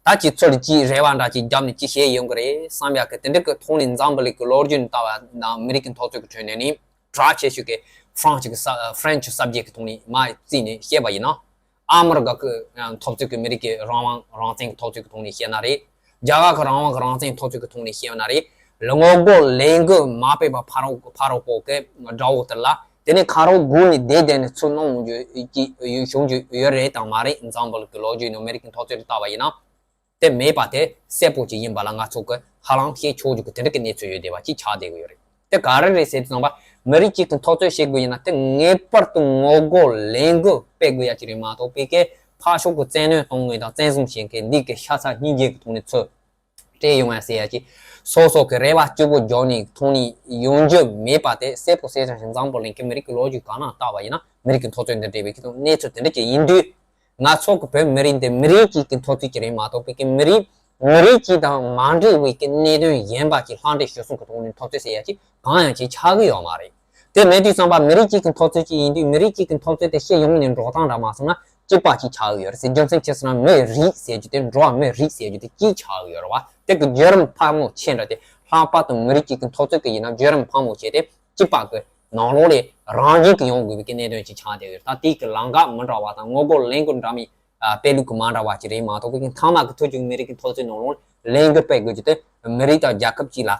ད་ཅིག་ཚུར་ཅིག་རེ་བ་འདྲ་ཅིག་བརྒྱབ་ནས་ཅིག་བྱས་ཡོང་གི་རེད་བསམ་ཡག་གི་དེ་འདྲ་གི་ཐོག་ནས་འཛམ་བུ་གླིང་གི་ལོ་རྒྱུས་ནས་ལྟ་བ་ནང་མི་རིགས་ཀྱི་འཐབ་རྩོད་ཀྱི་ཁྲོད་ནས་ནི་གྲགས་ཆེ་ཤོས་ཀྱི་ཧྥ་རན་སི་གི་ས་ཧྥ་རན་སི་སབ་ཇེག་གི་ཐོག་ནས་མར་བརྩིས་ནས་བཤད་པ་ཡིན་ན། ཨ་མི་རི་ཀ་གི་འཐབ་རྩོད་ཀྱི་མི་རིགས་ཀྱི་རང་དབང་རང་བཙན་གྱི་འཐབ་རྩོད་ཀྱི་ཐོག་ནས་བཤད་ན་རེད། རྒྱ་གར་གྱི་རང་དབང་གི་རང་བཙན་འཐབ་རྩོད་ཀྱི་ཐོག་ནས་བཤད་ན་རེད། ལ་ངོ་རྒོལ་ལས་འགུལ་མ་སྤེལ་བ་ཕ་རོགས་ཕ་རོགས་པོ་གི་དགྲ་བོ་དེ་ལ་དེ་ནས་ཁ་རོག་སྒུག་ནས་བསྡད་བསྡད་ནས་ཚུར་གནང་རྒྱུ་ཅིག་བྱུང་རྒྱུ་ཡོད་རེད་དང་མ་རེད། འཛམ་བུ་གླིང་གི་ལོ་རྒྱུས་ནང་མི་རིགས་ཀྱི་འཐབ་རྩོད་དེ་ལྟ་བ་ཡིན་ན་དེ་མེད་པ་དེ་གསལ་པོ་ཅིག་ཡིན་པ་ལ་ང་ཚོ་གི་ཧ་ལམ་ཤེས་ཆོག་རྒྱུ་གི་དེ་འདྲ་གི་གནས་ཚུལ་ཡོད་བསྡད་པ་ཅིག་ཆགས་བསྡད་ཀྱི་ཡོད་རེད། དེ་ག་རེ་རེད་ཟེར་དུས་ཙམ་པ་མི་རིགས་གཅིག་གི་འཐབ་རྩོད་བྱེད་དགོས་ཡིན་ན་དེ་ངེས་པར་དུ་ངོ་རྒོལ་ལས་འགུལ་སྤེལ་དགོས་ཡ་ཅིག་རེད་མ་གཏོགས་པའི་གི་ཕར་ཕྱོགས་ཀྱི་བཙན་གནོན་གཏོང་མཁན་དང་བཙན་བཟུང་བྱེད་མཁན་འདི་གི་ཤ་ཚ་སྙིང་རྗེ་གི་ཐོག་ནས་ཚུར་སྤྲད་ཡོང་ཡ་ཟེར་ཡ་ཅིག་སོ་སོ་གི་རེ་བ་སྐྱིད་པོ་རྒྱག་ནས་ཐོག་ནས་ཡོང་རྒྱུ་མེད་པ་དེ་གསལ་པོ་གསལ་རྐྱང་ཞིག་འཛམ་བུ་གླིང་གི་མི་རིགས་ཀྱི་ལོ་རྒྱུས་གང་ན་བལྟ་བ་ཡིན་ན་མི་རིགས་ཀྱི་འཐབ་རྩོད་འདི་འདྲ་བའི་གི་གནས་ཚུལ་དེ་འདྲ་ཅིག་ཡིན་དུས། ང་ཚོ་གི་བོད་མི་རིགས་འདི་མི་རིགས་གཅིག་གི་འཐབ་རྩོད་ཅིག་རེད་མ་གཏོགས་པའི་གི་མི་རིགས་མི་རིགས་གཅིག་དང་མ་འབྲེལ་བའི་གི་གནད་དོན་གཞན་པ་ཅིག་ལྷག་འབྲེལ་ཞུ་སྲོལ་གི་ཐོག་ནས་འཐབ་རྩོད་ཟེར་ཡ་ཅིག་གང་ཡང་ཅིག་ཆགས་ཀྱི་ཡོད་མ་རེད། དེ་མེད་དུས་ཙམ་པ་མི་རིགས་གཅིག་གི་འཐབ་རྩོད་ཅིག་ཡིན་དུས་མི་རིགས་གཅིག་གི་འཐབ་རྩོད་དེ་སྤྱི་ཡོངས་ནས་འགྲོ་སྟངས་འདྲ་མ་སོང་ན་གཅིག་པ་ཅིག་ཆགས་ཀྱི་ཡོད་རེད་ཟེར། རྒྱུ་མཚན་ཅི་ཟེར་ན་མི་རིགས་ཟེར་རྒྱུ་དེ་འགྲོ་བ་མི་རིགས་ཟེར་རྒྱུ་དེ་གཅིག་ཆགས་ཀྱི་ཡོད་རེད་བ། དེ་གི་བརྒྱུད་རིམ་ཕལ་མོ་ཆེ་འདྲ་དེ་ལྷག་པར་དུ་མི་རིགས་གཅིག་གི་འཐབ་རྩོད་གི་ཡིན་ན་བརྒྱུད་རིམ་ཕལ་མོ་ཆེ་དེ། གཅིག་པ་གི་ནང་ལོགས་ལས་རང་བཞིན་གྱིས་ཡོང་དགོས་པའི་གནད་དོན་ཅིག་ཆགས་བསྡད་ཡོད། ད་དེའི་གི་ལམ་ཁ་མི་འདྲ་བ་དང་ངོ་རྒོལ་ལས་འགུལ་འདྲ་མིན་སྤེལ་ལུགས་ཀྱི་མ་འདྲ་བ་ཅིག་རེད་མ་གཏོགས་པའི་གི་མཐའ་མ་གི་མཐུན་འགྱུར་མི་རིགས་ཀྱི་འཐབ་རྩོད་ནང་ལོགས་ལས་འགུལ་སྤེལ་དགོས་རྒྱུ་དེ་མི་རིགས་དང་རྒྱལ་ཁབ་ཅིག་ལ་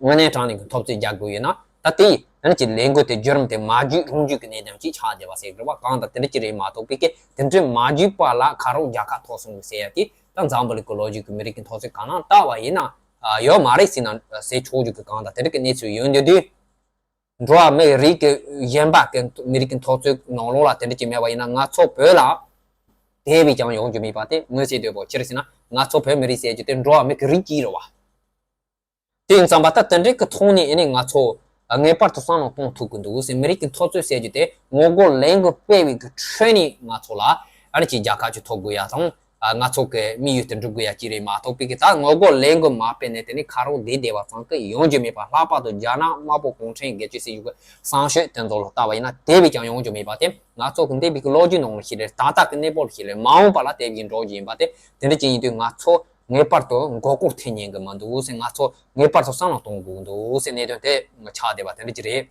དངོས་གནས་དྲང་གནས་ཀྱི་འཐབ་རྩོད་རྒྱག་དགོས་ཡོད་ན་ད་དེ་ཡང་ཅིག་ལས་འགུལ་དེ་བརྒྱུད་རིམ་དེ་མ་བརྒྱུད་ལྷུང་བརྒྱུད་ཀྱི་གནད་དོན་ཅིག་ཆགས་བསྡད་པ་ཟེར་དགོས་པ་གང་དང་དེ་འདྲ་ཅིག་རེད་མ་གཏོགས་པའི་གི་དེ་འདྲ་མ་བརྒྱུད་པ་ལ་ཁ་རོག་རྒྱལ་ཁ་ཐོབ་སོང་གི་ཟེར་ཡ་དེ་ད་འཛམ་བུ་གླིང་གི་ལོ་རྒྱུས་ཀྱི་མི་རིགས་ཀྱི་འཐབ་རྩོད་གང་ན་ལྟ་བ་ཡིན་ན་ཡོད་མ་རེད་ཟེར་ན་ཟེར་ཆོག་རྒྱུ་གི་གང་དང་དེ་འདྲ་གི་གནས་ཚུལ་ཡོད་འདུག་དུས། འགྲོ་བ་མི་རིགས་ཀྱི་གཞན་པ་ཀྱི་མི་རིགས་ཀྱི་འཐབ་རྩོད་ནང་ལོགས་ལ་དེ་འདྲ་ཅིག་མེད་པ་ཡིན་ན་ང་ཚོ་བོད་ལ་དེ་བས་ཀྱང་ཡོང་རྒྱུ་མེད་པ་དེ་མངོན་གསལ་དོད་པོ་ཅི་རེད་ཟེར་ན་ང་ཚོ་བོད་མི་རིགས་ཟེར་རྒྱུ་དེ་འགྲོ་བ་མི་གི་རིགས་གཅིག་རེད་བ། དེ་ཡིན་ཙང་པ་ད་དེ་འདྲའི་གི་ཐོག་ནས་ཨེ་ནི་ང་ཚོ་ངེས་པར་དུ་བསམ་བློ་གཏོང་ཐུབ་ཀྱི་འདུག་ཟེར། མི་རིགས་ཀྱི་འཐབ་རྩོད་ཟེར་རྒྱུ་དེ་ངོ་རྒོལ་ལས་འགུལ་སྤེལ་བའི་གི་ཁྲོད་ནས་ང་ཚོ་ལ་ཨ་ནི་ཅིག་རྒྱལ་ཁ་ཅིག་ཐོབ་དགོས་ཡ་དང་། ང་ཚོ་གི་དམིགས་ཡུལ་དེ་འགྲུབ་དགོས་ཡ་ཅིག་རེད་མ་གཏོགས་པའི་གི་ད་ངོ་རྒོལ་ལས་འགུལ་མ་སྤེལ་ནས་དེ་ནི་ཁ་རོག་བསྡད་བསྡད་པ་ཙམ་གི་ཡོང་རྒྱུ་མེད་པ། ལྷག་པར་དུ་རྒྱ་ནག་དམར་པོ་གུང་ཁྲན་སྒེར་གཅོད་སྲིད་གཞུང་གི་བསམ་སྤྱོད་དེ་ཚོ་ལ་ལྟ་བ་ཡིན་ན་དེ་བས་ཀྱང་ཡོང་རྒྱུ་མེད་པ་དེ་ང་ཚོ་གི་འདས་པའི་གི་ལོ་རྒྱུས་ནང་ལ་ཞིག་རེད། ད་ལྟ་གི་གནས་བབ་ཞིག་རེད། མ་འོངས་པ་ལ་དེ་བཞིན་འགྲོ་རྒྱུ་ཡིན་པ་དེ་དེ་འདྲ་ཅིག་ཡིན་དུས་ང་ཚོ་ངེས་པར་དུ་མགོ་སྐོར་ཐེབས་ཉན་གི་མི་འདུག་ཟེར། ང་ཚོ་ངེས་པར་དུ་བསམ་བློ་གཏོང་དགོས་འདུག་ཟེར་གནད་དོན་དེ་ཆགས་བསྡད་པ་དེ་འདྲ་ཅིག་རེད།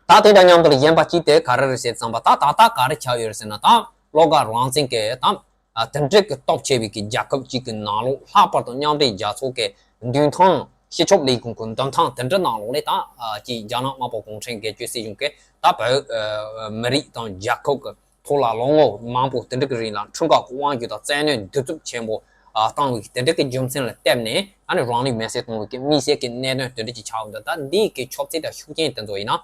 ད་དེ་དང་མཉམ་དུ་གཞན་པ་གཅིག་དེ་ག་རེ་རེད་ཟེར་ཙམ་པ་ད་ད་ལྟ་ག་རེ་ཆགས་ཡོད་རེད་ཟེར་ན་ད་བློ་དགའ་རང་བཙན་གྱི་ད་ ཨ་དེ་འདྲ་གི་སྟོབས་ཆེ་བའི་གི་རྒྱལ་ཁབ་ཅིག་གི་ནང་ལོགས། ལྷག་པར་དུ་མཉམ་འབྲེལ་རྒྱལ་ཚོགས་ཀྱི་མདུན་ཐང་སྤྱི་ཁྱབ་ལས་ཁུངས་ཀྱི་མདུན་ཐང་དེ་འདྲ་ནང་ལོགས་ལ་ད་ཨ་ཅིག་རྒྱ་ནག་དམར་པོ་གུང་ཁྲན་སྒེར་གཅོད་སྲིད་གཞུང་གིས་ད་བོད་ཨ་མི་རིགས་དང་རྒྱལ་ཁབ་ཀྱི་ཐོག་ལ་ལོ་ངོ་མང་པོ་དེ་འདྲ་གི་རིང་ལ་འཁྲུག་འགག་གི་དབང་སྒྱུར་དང་བཙན་གནོན་གདུག་རྩུབ་ཆེན་པོ་ཨ་བཏང་བའི་དེ་འདྲ་གི་རྒྱུ་མཚན་ལ་བརྟེན་ནས། ཨ་ནི་རང་ལུས་མེར་སྲེག་གཏོང་བའི་གི་དམིགས་བསལ་གྱི་གནད་དོན་དེ་འདྲ་ཅིག་ཆགས་ཡོད་འདུག་ད་འདིའི་གི་ཆོག་ཚིག་དང་ཤུགས་རྐྱེན་དེ་ཚོ་ཡིན་ན།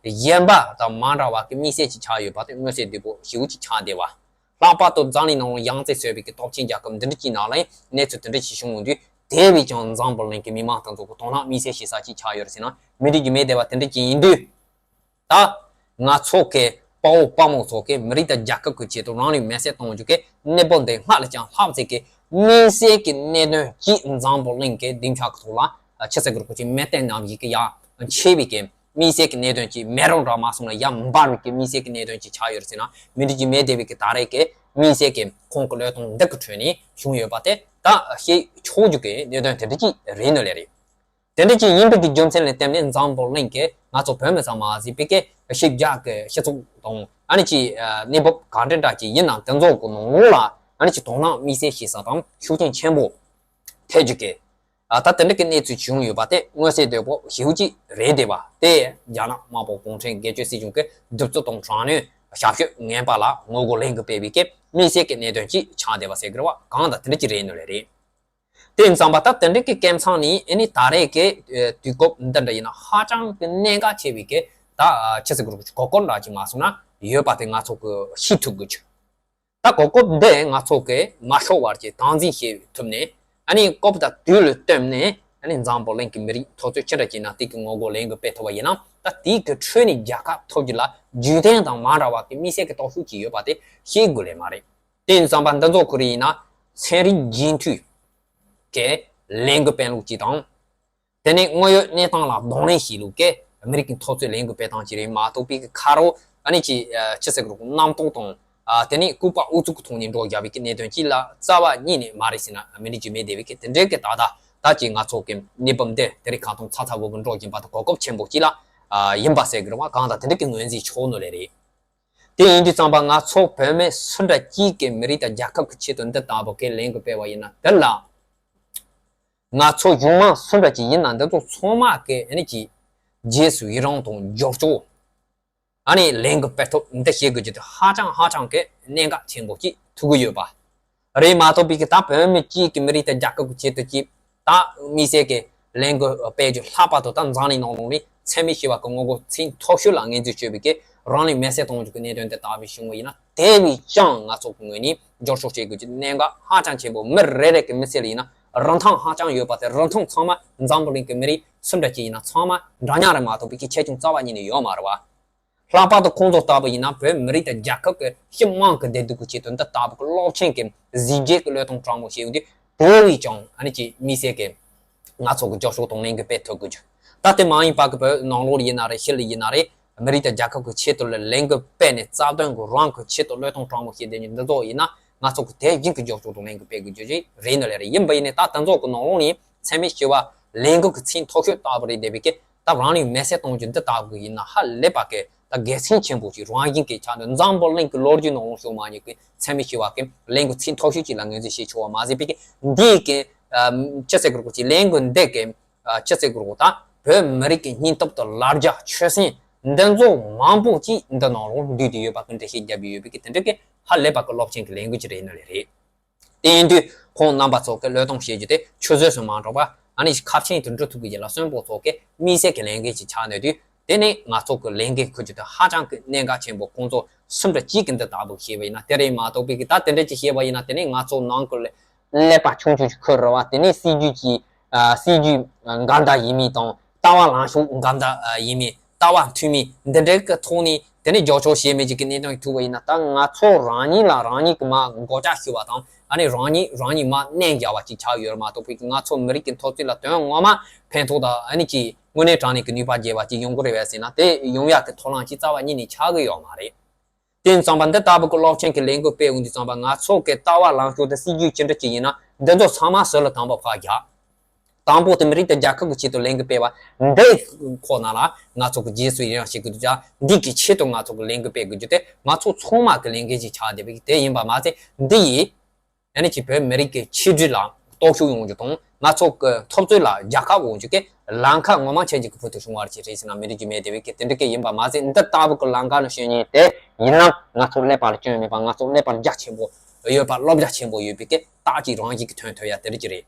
ད་གཞན་པ་དང་མ་འདྲ་བ་གི་དམིགས་བསལ་ཅིག་ཆགས་ཡོད་པ་དེ་མངོན་གསལ་དོད་པོ་ཞེ་པོ་ཅིག་ཆགས་བསྡད་པ། ལྷག་པར་དུ་འཛམ་གླིང་ནང་ཡང་རྩེ་ཟེར་བའི་གི་སྟོབས་ཆེན་རྒྱལ་ཁབ་འདི་འདྲ་ཅིག་ནང་ལ་གནས་ཚུལ་དེ་འདྲ་ཅིག་བྱུང་ཡོང་དུས། དེ་བས་ཀྱང་འཛམ་བུ་གླིང་གི་མི་མང་དེ་ཚོ་གི་དོ་སྣང་དམིགས་བསལ་བྱེད་ས་ཅིག་ཆགས་ཡོད་རེད་ཟེར་ན་མི་འགྲིག་རྒྱུ་མེད་བསྡད་པ་དེ་འདྲ་ཅིག་ཡིན་དུས། ད་ང་ཚོ་གི་དཔའ་བོ་དཔའ་མོ་ཚོ་གིས་མི་རིགས་དང་རྒྱལ་ཁབ་ཀྱི་ཆེད་དུ་རང་ལུས་མེར་སྲེག་གཏོང་རྒྱུ་གི་གནས་བབ་འདི་སྔར་ལས་ཀྱང་ལྷག་ཙམ་གྱི་དམིགས་བསལ་གྱི་གནད་དོན་གྱིས་འཛམ་བུ་གླིང་གི་སྡིངས་ཆ་གི་ཐོག་ལ་ཆུ་ཚོད་དགུ་རུ་ཀོ་ཅིག་མེ་སྟེང་ནམ་ཞིག་གི་ཡ་ཆེ་བའི་གི་དམིགས་བསལ་གྱི་གནད་དོན་གྱིས། མེ་རོ་འདྲ་མ་སོང་ན་ཡ་འབར་བའི་གི་དམིགས་བསལ་གྱི་གནད་དོན་གྱིས་ཆགས་ཡོད་རེད་ཟེར་ན་མི་འགྲིག་རྒྱུ་མེད་བསྡད་པའི་གི་ད་རེས་ཀྱི་དམིགས་བསལ་གྱི་ཁོང་གི་བློས་གཏོང་འདི་གི་ཁྲོད་ནས་བྱུང་ཡོད་པ་དེ་ད་བཤད་ཆོག་རྒྱུ་གི་གནད་དོན་དེ་འདྲ་ཅིག་རེད་ནོ་ལེ་རེད། དེ་འདྲ་ཅིག་ཡིན་པའི་གི་རྒྱུ་མཚན་ལ་བརྟེན་ནས་འཛམ་བུ་གླིང་གི་ང་ཚོ་བོད་མི་ཚང་མ་གཟིགས་པའི་གི་ཤེས་རྒྱ་གི་སྤྱི་ཚོགས་དང་ཨ་ནི་ཅིག་གནས་བབ་ག་འདྲ་འདྲ་ཅིག་ཡིན་ན་དེ་ཚོ་གི་ནང་ལོགས་ལ་ཨ་ནི་ཅིག་དོ་སྣང་དམིགས་བསལ་བྱེད་ས་དང་ཤུགས་རྐྱེན་ཆེན་པོ་ཐེབས་རྒྱུ་གི། ཨ་ད་དེ་འདྲ་གི་གནས་ཚུལ་བྱུང་ཡོད་པ་དེ་མངོན་གསལ་དོད་པོ་ཞེ་པོ་ཅིག་རེད་བསྡད་པ་དེ། རྒྱ་ནག་དམར་པོ་གུང་ཁྲན་སྒེར་གཅོད་སྲིད་གཞུང་གི་གདུག་རྩུབ་དང་དྲག་གནོན་ཞབས་ཞུ་ངན་པ་ལ་ངོ་རྒོལ་ལས་འགུལ་སྤེལ་བའི་གི་དམིགས་བསལ་གྱི་གནད་དོན་ཅིག་ཆགས་བསྡད་པ་ཟེར་གི་རེད་བ། གང་ལྟར་དེ་འདྲ་ཅིག་རེད་ནོ་ལེ་རེད། དེ་ཡིན་ཙང་པ་ད་དེ་འདྲ་གི་སྐབས་མཚམས་ནས་ཨ་ནི་ད་རེས་ཀྱི་དུས་སྐབས་འདི་འདྲ་ཡིན་ན་ཧ་ཅང་གི་གནད་འགག་ཆེ་བའི་གི་ད་ཆི་ཟེར་གི་རེད། གོ་སྐབས་འདྲ་ཅིག་མ་སོང་ན་ཡོད་པ་དེ་ང་ཚོ་གི་ཤེས་ཐུབ་དགོས་ཀྱི། ད་གོ་སྐབས་འདི་ང་ཚོ་གི་མ་ཤོར་བར་གྱི་སྟངས་འཛིན་བྱེད་ཐུབ་ནས། ཨ་ནི་སྐབས་དང་དུས་ལ་བསྟུན་ནས་ཨ་ནི་འཛམ་བུ་གླིང་གི་མི་རིགས་འཐབ་རྩོད་ཅི་འདྲ་བྱས་ན་དེ་གི་ངོ་རྒོལ་ལས་འགུལ་སྤེལ་ཐུབ་པ་ཡིན་ན། ད་དེ་གི་ཁྲོད་ནས་རྒྱལ་ཁ་ཐོབ་རྒྱུ་ལ་རྒྱུན་ལྡན་དང་མ་འདྲ་བ་གི་དམིགས་བསལ་གྱི་སྟོབས་ཤུགས་ཅིག་ཡོད་པ་དེ་ཤེས་དགོས་ལེ་མ་རེད། དེ་ཡིན་ཙང་པ་འདི་ཚོ་ཁོ་རེ་ཡིན་ན་ཚན་རིག་རྒྱུན་མཐུད་ཀྱི་ལས་འགུལ་སྤེལ་ལུགས་ཅིག་དང་། དེ་ནས་དངོས་ཡོད་གནས་སྟངས་ལ་གདོང་ལེན་བྱེད་ལུགས་ཀྱི་ཨ་མི་རི་ཀའི་འཐབ་རྩོད་ལས་འགུལ་སྤེལ་སྟངས་ཅིག་རེད་མ་གཏོགས་པའི་གི་ཁ་རོག་ཨ་ནི་ཅིག་ཆི་ཟེར་གི་རེད། རྣམ་རྟོག་དང་ཨ་དེ་ནས་ལྐུགས་པ་ཨུ་ཚུགས་ཀྱི་ཐོག་ནས་འགྲོ་བཞག་པའི་གི་གནད་དོན་ཅིག་ལ་རྩ་བ་ཉིད་ནས་མ་རེད་ཟེར་ན་མི་འགྲིག་རྒྱུ་མེད་བསྡད་པའི་གི་དེ་འདྲའི་གི་ད་ལྟ་ད་ཅིག་ང་ཚོ་གི་གནས་བབ་འདི་དེ་རིང་ཁ་ཐུག་ཚ་ཚ་འུར་འུར་འགྲོ་བཞིན་པ་དེ་གོ་སྐབས་ཆེན་པོ་ཅིག་ལ་ཨ་ཡིན་པ་ཟེར་གི་རེད་བ། གང་ལྟར་དེ་འདྲའི་གི་ངོས་འཛིན་ཆོག་ནོ་ལེ་རེད། དེ་ཡིན་དུས་ཙམ་པ་ང་ཚོ་བོད་མི་སུ་འདྲ་གཅིག་གི་མི་རིགས་དང་རྒྱལ་ཁབ་ཀྱི་ཆེད་དུ་འདི་ལྟ་བུ་གི་ལས་འགུལ་སྤེལ་བ་ཡིན་ན་དེ་ལ། ང་ཚོ་གཞུང་མང་སུ་འདྲ་ཅིག་ཡིན་ན་འདི་ཚོ་ཚང་མ་གི་ཨ་ནི་ཅིག་རྗེས་སུ་ཡི་རང་དང་རྒྱབ་སྐྱོར། ཨ་ནི་ལས་འགུལ་སྤེལ་ཐབས་འདི་བྱེད་དགོས་རྒྱུ་དེ་ཧ་ཅང་ཧ་ཅང་གི་གནད་འགག་ཆེན་པོ་ཅིག་ཐུག་གི་ཡོད་པ་རེད་མ་གཏོགས་པའི་གི་ད་བོད་མི་གཅིག་གི་མི་རིགས་དང་རྒྱལ་ཁབ་ཀྱི་ཆེད་དུ་ཅིག་ད་དམིགས་བསལ་གི་ལས་འགུལ་སྤེལ་རྒྱུ། ལྷག་པར་དུ་ད་འཛམ་གླིང་ནང་ལོགས་ནས་འཚེ་མེད་ཞི་བ་གི་ངོ་རྒོལ་ཚིག་མཐོ་ཤོས་ལ་ངོས་འཛིན་བྱས་པའི་གི་རང་ལུས་མེར་སྲེག་གཏོང་རྒྱུ་གི་གནད་དོན་དེ་ལྟ་བུ་བྱུང་བ་ཡིན་ན་དེ་བས་ཀྱང་ང་ཚོ་གི་ངོས་ནས་རྒྱབ་སྐྱོར་བྱེད་དགོས་ཀྱི་གནད་འགག་ཧ་ཅང་ཆེན་པོ། མི་རེ་རེ་གི་མི་ཚེ་ལ་ཡིན་ན་རིན་ཐང་ཧ་ཅང་ཡོད་པ་དེ། རིན་ཐང་ཚང་མ་འཛམ་བུ་གླིང་གི་མི་རིགས་སུ་འདྲ་ཅིག་ཡིན་ན་ཚང་མ་འདྲ་མཉམ་རེད་མ་གཏོགས་པའི་གི་ཁྱད་ཆོས་རྩ་བ་ཉིད་ནས་ཡོད་མ་རེད་བ། ལྷག་པར་དུ་ཁོང་ཚོ་ལྟ་བུ་ཡིན་ན་བོད་མི་རིགས་དང་རྒྱལ་ཁབ་ཀྱི་སྤྱི་དམངས་ཀྱི་བདེ་སྡུག་གི་ཆེད་དུ་འདི་ལྟ་བུ་གི་རླབས་ཆེན་གྱི་གཟི་བརྗིད་ཀྱི་བློས་གཏོང་དྲང་མོ་བྱས་ཡོང་དུས་དེ་བས་ཀྱང་ཨ་ནི་ཅིག་དམིགས་བསལ་གྱི་ང་ཚོ་གི་རྒྱབ་སྐྱོར་དང་ལས་འགུལ་སྤེལ་ཐུབ་དགོས་རྒྱུ། ད་དེ་མ་ཡིན་པ་གི་བོད་ནང་ལོགས་ཡིན་ན་རེད། ཕྱི་ལ་ཡིན་ན་རེད། མི་རིགས་དང་རྒྱལ་ཁབ་ཀྱི་ཆེད་དུ་ལ་ལས་འགུལ་སྤེལ་ནས་རྩ་དོན་གྱི་རང་གི་ཆེད་དུ་བློས་གཏོང་དྲང་མོ་བྱས་བསྡད་མཁན་འདི་ཚོ་ཡིན་ན་ང་ཚོ་གི་དེ་བཞིན་གྱི་རྒྱབ་སྐྱོར་དང་ལས་འགུལ་སྤེལ་དགོས་རྒྱུ་ཞིག་རེད་ནོ་ལེ་རེད། ཡིན་པ་ཡིན་ནའི་ད་དེ་ཚོ་གི་ནང་ལོགས་ནས་འཚེ་མེད་ཞི་བ་ལས་འགུལ་གྱི་ཚིག་མཐོ་ཤོས་ལྟ་བུ་རེད་བསྡད་པའི་གི་ད་རང་ལུས་མེར་སྲེག་གཏོང་རྒྱུ་འདི་ལྟ་བུ་ཡིན་ན་ཧ་ལས་པ་གི་ད་དགེ་མཚན་ཆེན་པོ་ཞིག་རང་བཞིན་གྱི་ཆགས་འདུག་འཛམ་བུ་གླིང་གི་ལོ་རྒྱུས་ནང་ལོགས་བྱུང་མ་མྱོང་གི་འཚེ་མེད་ཞི་བ་གི་ལས་འགུལ་ཚིག་མཐོ་ཤོས་ཅིག་ལ་ངོས་འཛིན་བྱེད་ཆོག་པ་མ་ཟད་པའི་གི་འདིའི་གི་ཨ་ཆི་ཟེར་དགོས་རེད། ལས་འགུལ་འདི་གི་ཨ་ཆི་ཟེར་དགོས་རེད། ད་བོད་མི་རིགས་ཀྱི་སྙིང་སྟོབས་དང་ལ་རྒྱ་ཆོད་སེམས་འདི་ཚོ་མང་པོ་ཅིག་འདི་ནང་ལོགས་འདུས་ཏེ་ཡོད་པ་གི་འགྲེལ་བཤད་བརྒྱབ་ཡོད་པའི་གི་དེ་འདྲ་གི་ཧ་ལས་པ་གི་རླབས་ཆེན་གྱི་ལས་འགུལ་ཅིག་རེད་ནོ་ལེ་རེད། དེ་ཡིན་དུས་ཁོང་རྣམ་པ་ཚོ་གི་བློས་གཏོང་བྱེད་རྒྱུ་དེ་ཆུད་ཟོས་སུ་མ་འགྲོ་བ། ཨ་ནི་ཁ་ཆེམས་དུ་འགྲོ་ཐུབ་ཀྱི་རྒྱུ་ལ་གསོན་པོ་ཚོ་གི་དམིགས་བསལ་གྱི་ལས་འགན་ཅིག་ཆགས་ནས་དུས། དེ་ནས་ང་ཚོ་གི་ལས་འགན་འཁུར་རྒྱུ་དེ་ཧ་ཅང་གི་གནད་འགག་ཆེན་པོ། ཁོང་ཚོ་སུ་འདྲ་གཅིག་གི་འདི་ལྟ་བུ་བྱས་པ་ཡིན་ན་དེ་རེད་མ་གཏོགས་པའི་གི་ད་དེ་འདྲ་ཅིག་བྱས་པ་ཡིན་ན་དེ་ནས་ང་ཚོ་ནང་གི་ཀླད་པ་ཆུང་ཆུང་ཅིག་ཁུར་རེ་བ། དེ་ནས་སྲིད་ཇུས་ཀྱི་ཨ་སྲིད་ཇུས་འགལ་ཟླ་ཡིན་མིན་དང་། ལྟ་བ་ལངས་ཕྱོགས་འགལ་ཟླ་ཡིན་མིན། ལྟ་བ་མཐུན་མིན་འདི་འདྲའི་གི་ཐོག་ནས་དེ་ནས་རྒྱབ་སྐྱོར་བྱེད་མི་ཅིག་གི་གནད་དོན་ཐུག་པ་ཡིན་ན། ད་ང་ཚོ་རང་ཉིད་ལ་རང་ཉིད་ཀྱི་མ་མགོ་ལྕག་གཞུ་བ་དང་། ཨ་ནི་རང་ཉིད་རང་ཉིད་མ་མནན་རྒྱག་པ་ཅིག་ཆགས་ཡོད་རེད་མ་གཏོགས་པའི་ང་ཚོ་མི་རིགས་ཀྱི་འཐབ་རྩོད་ལ་དོན་ངོ་མ་ཕན་ཐོགས་དང་ཨ་ནི་ཅིག་དངོས་གནས་དྲང་གནས་ཀྱི་ནུས་པ་རྒྱས་པ་ཅིག་ཡོང་གི་རེད་པས་ཟེར་ན་དེ་ཡོང་ཡག་གི་ཐབས་ལམ་ཅིག་རྩ་བ་ཉིད་ནས་ཆགས་ཀྱི་ཡོད་མ་རེད། དེ་ཡིན་ཙང་པ་འདི་ལྟ་བུ་གི་རླབས་ཆེན་གྱི་ལས་འགུལ་སྤེལ་འོང་དུས་ཙམ་པ་ང་ཚོ་གི་ལྟ་བ་ལངས་ཕྱོགས་དེ་སྲིད་ཇུས་ཅི་འདྲ་ཅིག་ཡིན་ན་འདི་ཚོ་ཚང་མ་ཟུར་ལ་དམ་པ་ཕར་རྒྱག་དང་པོ་དེ་མི་རིགས་དང་རྒྱལ་ཁབ་ཀྱི་ཆེད་དུ་ལས་འགུལ་སྤེལ་བ་འདི་ཁོ་ན་ལ་ང་ཚོ་གི་རྗེས་སུ་ཡི་རང་བྱེད་དགོས་དུས་ཙང་འདི་གི་ཆེད་དུ་ང་ཚོ་གི་ལས་འགུལ་སྤེལ་དགོས་རྒྱུ་དེ་ང་ཚོ་ཚང་མ་གི་ལས་འགན་ཅིག་ཆགས་བསྡད་པའི་དེ་ཡིན་པ་མ་ཟད། འདི་ཡིས་ ཡང་ན་ཅིག་བོད་མི་རིགས་ཀྱི་ཆིག་སྒྲིལ་ལ་གཏོར་ཤུགས་ཡོང་རྒྱུ་དང་། ང་ཚོ་གི་འཐབ་རྩོད་ལ་རྒྱལ་ཁ་དབང་རྒྱུ་གི་ལམ་ཁ་ངོ་མ་ཆེན་གྱི་ཕུལ་དུ་བྱུང་བ་ཅིག་རེད་ཟེར་ན་མི་འགྲིག་རྒྱུ་མེད། དེ་བས་ཀྱི་དེ་འདྲ་གི་ཡིན་པ་མ་ཟད། འདི་ལྟ་བུ་གི་ལམ་ཁ་ནང་ཞུགས་མཁན་དེ་ཡིན་ན། ང་ཚོ་ཀླད་པ་ལ་སྐྱོན་མེད་པ། ང་ཚོ་ཀླད་པ་རྒྱ་ཆེན་པོ་ཡོད་པ། བློ་རྒྱ་ཆེན་པོ་ཡོད་པའི་གི་རྟགས་ཅིག་རང་བཞིན་གྱིས་ཐོན་ཐུབ་ཡ་དེ་རིགས་ཅིག་རེད།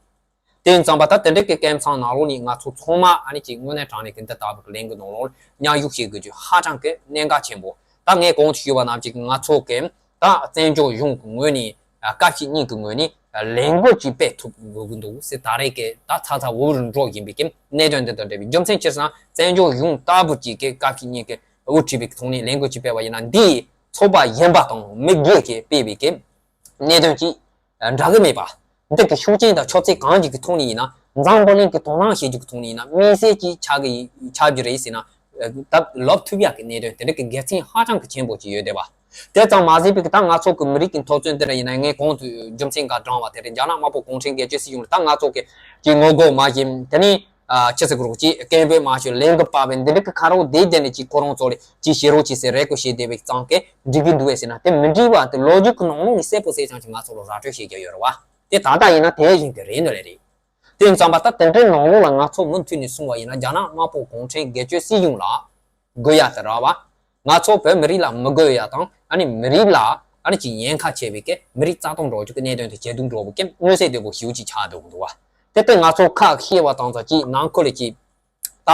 དེ་ཡིན་ཙང་པ་ད་དེ་འདྲ་གི་སྐབས་མཚམས་ནང་ལོགས་ནས་ང་ཚོ་ཚང་མ་ཨ་ནི་ཅིག་དངོས་གནས་དྲང་གནས་ཀྱི་འདི་ལྟ་བུ་གི་ལས་འགུལ་ནང་ལོགས་མཉམ་ཞུགས་བྱེད་དགོས་རྒྱུ་ཧ་ཅང་གི་གནད་འགག་ཆེན་པོ། ད་ངས་གོང་དུ་ཞུས་པ་ནང་བཞིན་ང་ཚོ་གི་ད་བཙན་བྱོལ་གཞུང་གི་ངོས་ནས། ཨ། སྐབས་ཤིག་གཉིས་ཀྱི་ངོས་ནས་ལས་འགུལ་ཅིག་སྤེལ་ཐུབ་དགོས་ཀྱི་འདུག་ཟེར། ད་རེས་ཀྱི་ད་ཚ་ཚ་འུར་འུར་འགྲོ་བཞིན་པའི་གི་གནད་དོན་འདི་དང་འབྲེལ་བའི་རྒྱུ་མཚན་ཅི་ཟེར་ན། བཙན་བྱོལ་གཞུང་ལྟ་བུ་ཅིག་གི་སྐབས་ཤིག་གཉིས་ཀྱི་དབུ་ཁྲིད་པའི་ཐོག་ནས་ལས་འགུལ་ཅིག་སྤེལ་བ་ཡིན་ན། འདིས་ཚོགས་པ་གཞན་པ་དང་མི་སྒེར་གྱིས་སྤེལ་བའི་གི་གནད་དོན་གྱི་འདྲ་གི་མེད་པ། འདི་གི་ཤུགས་རྐྱེན་དང་ཆབ་སྲིད་གང་ཞིག་གི་ཐོག་ནས་ཡིན་ན། འཛམ་བུ་གླིང་གི་དོ་སྣང་བྱེད་རྒྱུ་གི་ཐོག་ནས་ཡིན་ན་དམིགས་བསལ་གྱིས་ཆགས་ཀྱི་ཡིན། ཆགས་རྒྱུ་རེད་ཟེར་ན། ད་ལབ་ཐུབ་ཡག་གི་གནད་དོན་དེ་འདྲ་གི་འགལ་རྐྱེན་ཧ་ཅང་གི་ཆེན་པོ་ཅིག་ཡོད་བསྡད་པ། དེ་ཙམ་མ་ཟད་པའི་གི་ད་ང་ཚོ་གི་མི་རིགས་ཀྱི་འཐབ་རྩོད་འདི་ལ་ཡིན་ན། ངས་གོང་དུ་རྒྱུ་མཚན་འགའ་དྲངས་པ་དེ་རེད། རྒྱ་ནག་དམར་པོ་གུང་ཁྲན་སྒེར་གཅོད་སྲིད་གཞུང་ལ་ད་ང་ཚོ་གི་ཅིག་ངོ་རྒོལ་མ་བྱེད། དེ་ནས། ཨ། ཅི་ཟེར་དགོས་རེད། ཅིག་སྐད་འབོད་མ་བྱེད། ལས་འགུལ་སྤེལ་བའི་འདི་འདྲ་གི་ཁ་རོག་དེ་དེ་ནས་ཅིག་ཁོ་རང་ཚོ་ལ་ཅིག་བྱེད་རོགས་བྱེད་ཟེར་རེ་སྐུལ་བྱེད་བསྡད་པའི་ཙང་གི་འགྲིག་གི་འདུག་བས་ཟེར་ན། དེ་མི་འགྲིག་པ་དེ་ལོ་རྒྱུས་ཀྱི་ནང་ལོགས་ནས་གསལ་པོ་གསལ་རྐྱང་ཅིག་ང་ཚོ་ལ་ར་སྤྲོད་བྱེད་རྒྱུ་ཡོད་རེད་བ། དེ་ད་ལྟ་ཡིན་ན་དེ་བཞིན་དུ་རེད་འདོད་ལེ་རེད། དེ་ཡིན་ཙང་པ་ད་དེ་འདྲའི་ནང་ལོགས་ལ་ང་ཚོ་མུ་མཐུད་ནས་གསུང་བ་ཡིན་ན། རྒྱ་ནག་དམར་པོ་གུང་ཁྲན་སྒེར་གཅོད་སྲིད་གཞུང་ལ་དགོས་ཡ་དེ་ར་བ། ང་ཚོ་བོད་མི་རིགས་ལ་མི་དགོས་ཡ་དང་། ཨ་ནི་མི་རིགས་ལ་ཨ་ནི་ཅིག་ཉེན་ཁ་ཆེ་བའི་གི་མི་རིགས་རྩ་སྟོང་འགྲོ་རྒྱུ་གི་གནད་དོན་དེ་ཇེ་སྡུག་འགྲོ་བའི་གི་མངོན་གསལ་དོད་པོ་ཞེ་པོ་ཅིག་ཆགས་འདུག་འདུག་བ། དེ་ལྟར་ང་ཚོ་ཁ་བཤད་པ་དང་ཚོ་ཅིག་ནང་ཁུལ་ལ་ཅིག་ད་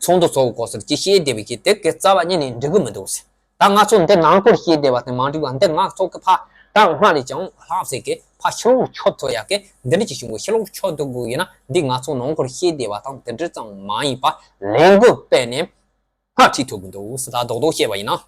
ཚོགས་འདུ་ཚོགས་སྐོར་ཟེར་ཅིག་བཤད་བསྡད་པའི་གི་དེ་གི་རྩ་བ་ཉིད་ནས་འགྲིག་གི་མི་འདུག་ཟེར། ད་ང་ཚོ་འདི་ནང་ཁུལ་བཤད་བསྡད་པ་དེ་མ་འགྲིག་པ། འདི་ང་ཚོ་གི་ཕ་ད་སྔ་ནས་ཀྱང་ལྷག་ཟེར་གི་ཕ་ཕྱི་ལོགས་ཆོད་ཐུབ་ཡ་གི་འདི་འདྲ་ཅིག་བྱུང་གི། ཕྱི་ལོགས་ཆོད་ཐུབ་དགོས་ཡིན་ན་འདི་ང་ཚོ་ནང་ཁུལ་བཤད་བསྡད་པ་དང་དེ་འདྲ་ཙམ་མ་ཡིན་པ་ལས་འགུལ་སྤེལ་ནས་སྔ་ཁྲིད་ཐུབ་ཀྱི་འདུག་ཟེར། ད་རྡོག་རྡོག་བཤད་པ་ཡིན་ན།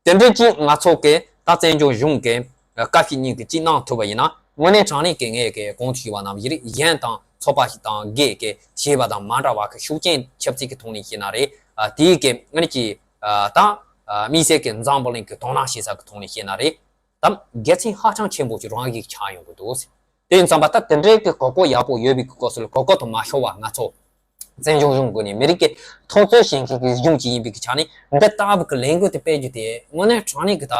དེ་འདྲའི་ཅིག་ང་ཚོ་གི་ད་བཙན་བྱོལ་གཞུང་གི་བཀའ་ཤག་གཉིས་ཀྱི་ཅིག་གནང་ཐུབ་པ་ཡིན་ན། དངོས་གནས་དྲང་གནས་ཀྱི་ངས་ཀྱི་གོང་དུ་ཞུས་པ་ནང་བཞིན་གཞན་དང་ཚོགས་པ་ཞིག་དང་སྒེར་གྱི་བྱས་པ་དང་མ་འདྲ་བ་གི་ཤུགས་རྐྱེན་ཆབ་སྲིད་ཀྱི་ཐོག་ནས་བཤད་ན་རེད། ཨ། དེའི་གི་ཨ་ནི་ཅིག་ཨ། ད་ཨ། དམིགས་བསལ་གྱི་འཛམ་བུ་གླིང་གི་དོ་སྣང་བྱེད་ས་གི་ཐོག་ནས་བཤད་ན་རེད། ད་འགལ་རྐྱེན་ཧ་ཅང་ཆེན་པོ་ཅིག་རང་བཞིན་ཆགས་ཡོང་གི་འདུག་ཟེར། དེ་ཡིན་ཙང་པ་ད་དེ་འདྲའི་གི་གོ་སྐབས་ཡག་པོ་ཡོད་པའི་གི་སྐབས་སུ་ལ་གོ་སྐབས་དེ་མ་ཤོར་བ། ང་ཚོ་བཙན་བྱོལ་གཞུང་ངོས་ནས་མི་རིགས་ཀྱི་འཐབ་རྩོད་བྱེད་མཁན་གྱི་གཞུང་ཅིག་ཡིན་པའི་གི་ཆ་ནས་འདི་ལྟ་བུ་གི་ལས་འགུལ་དེ་སྤེལ་རྒྱུ་དེ་དངོས་གནས་དྲང་གནས་ཀྱི་ད་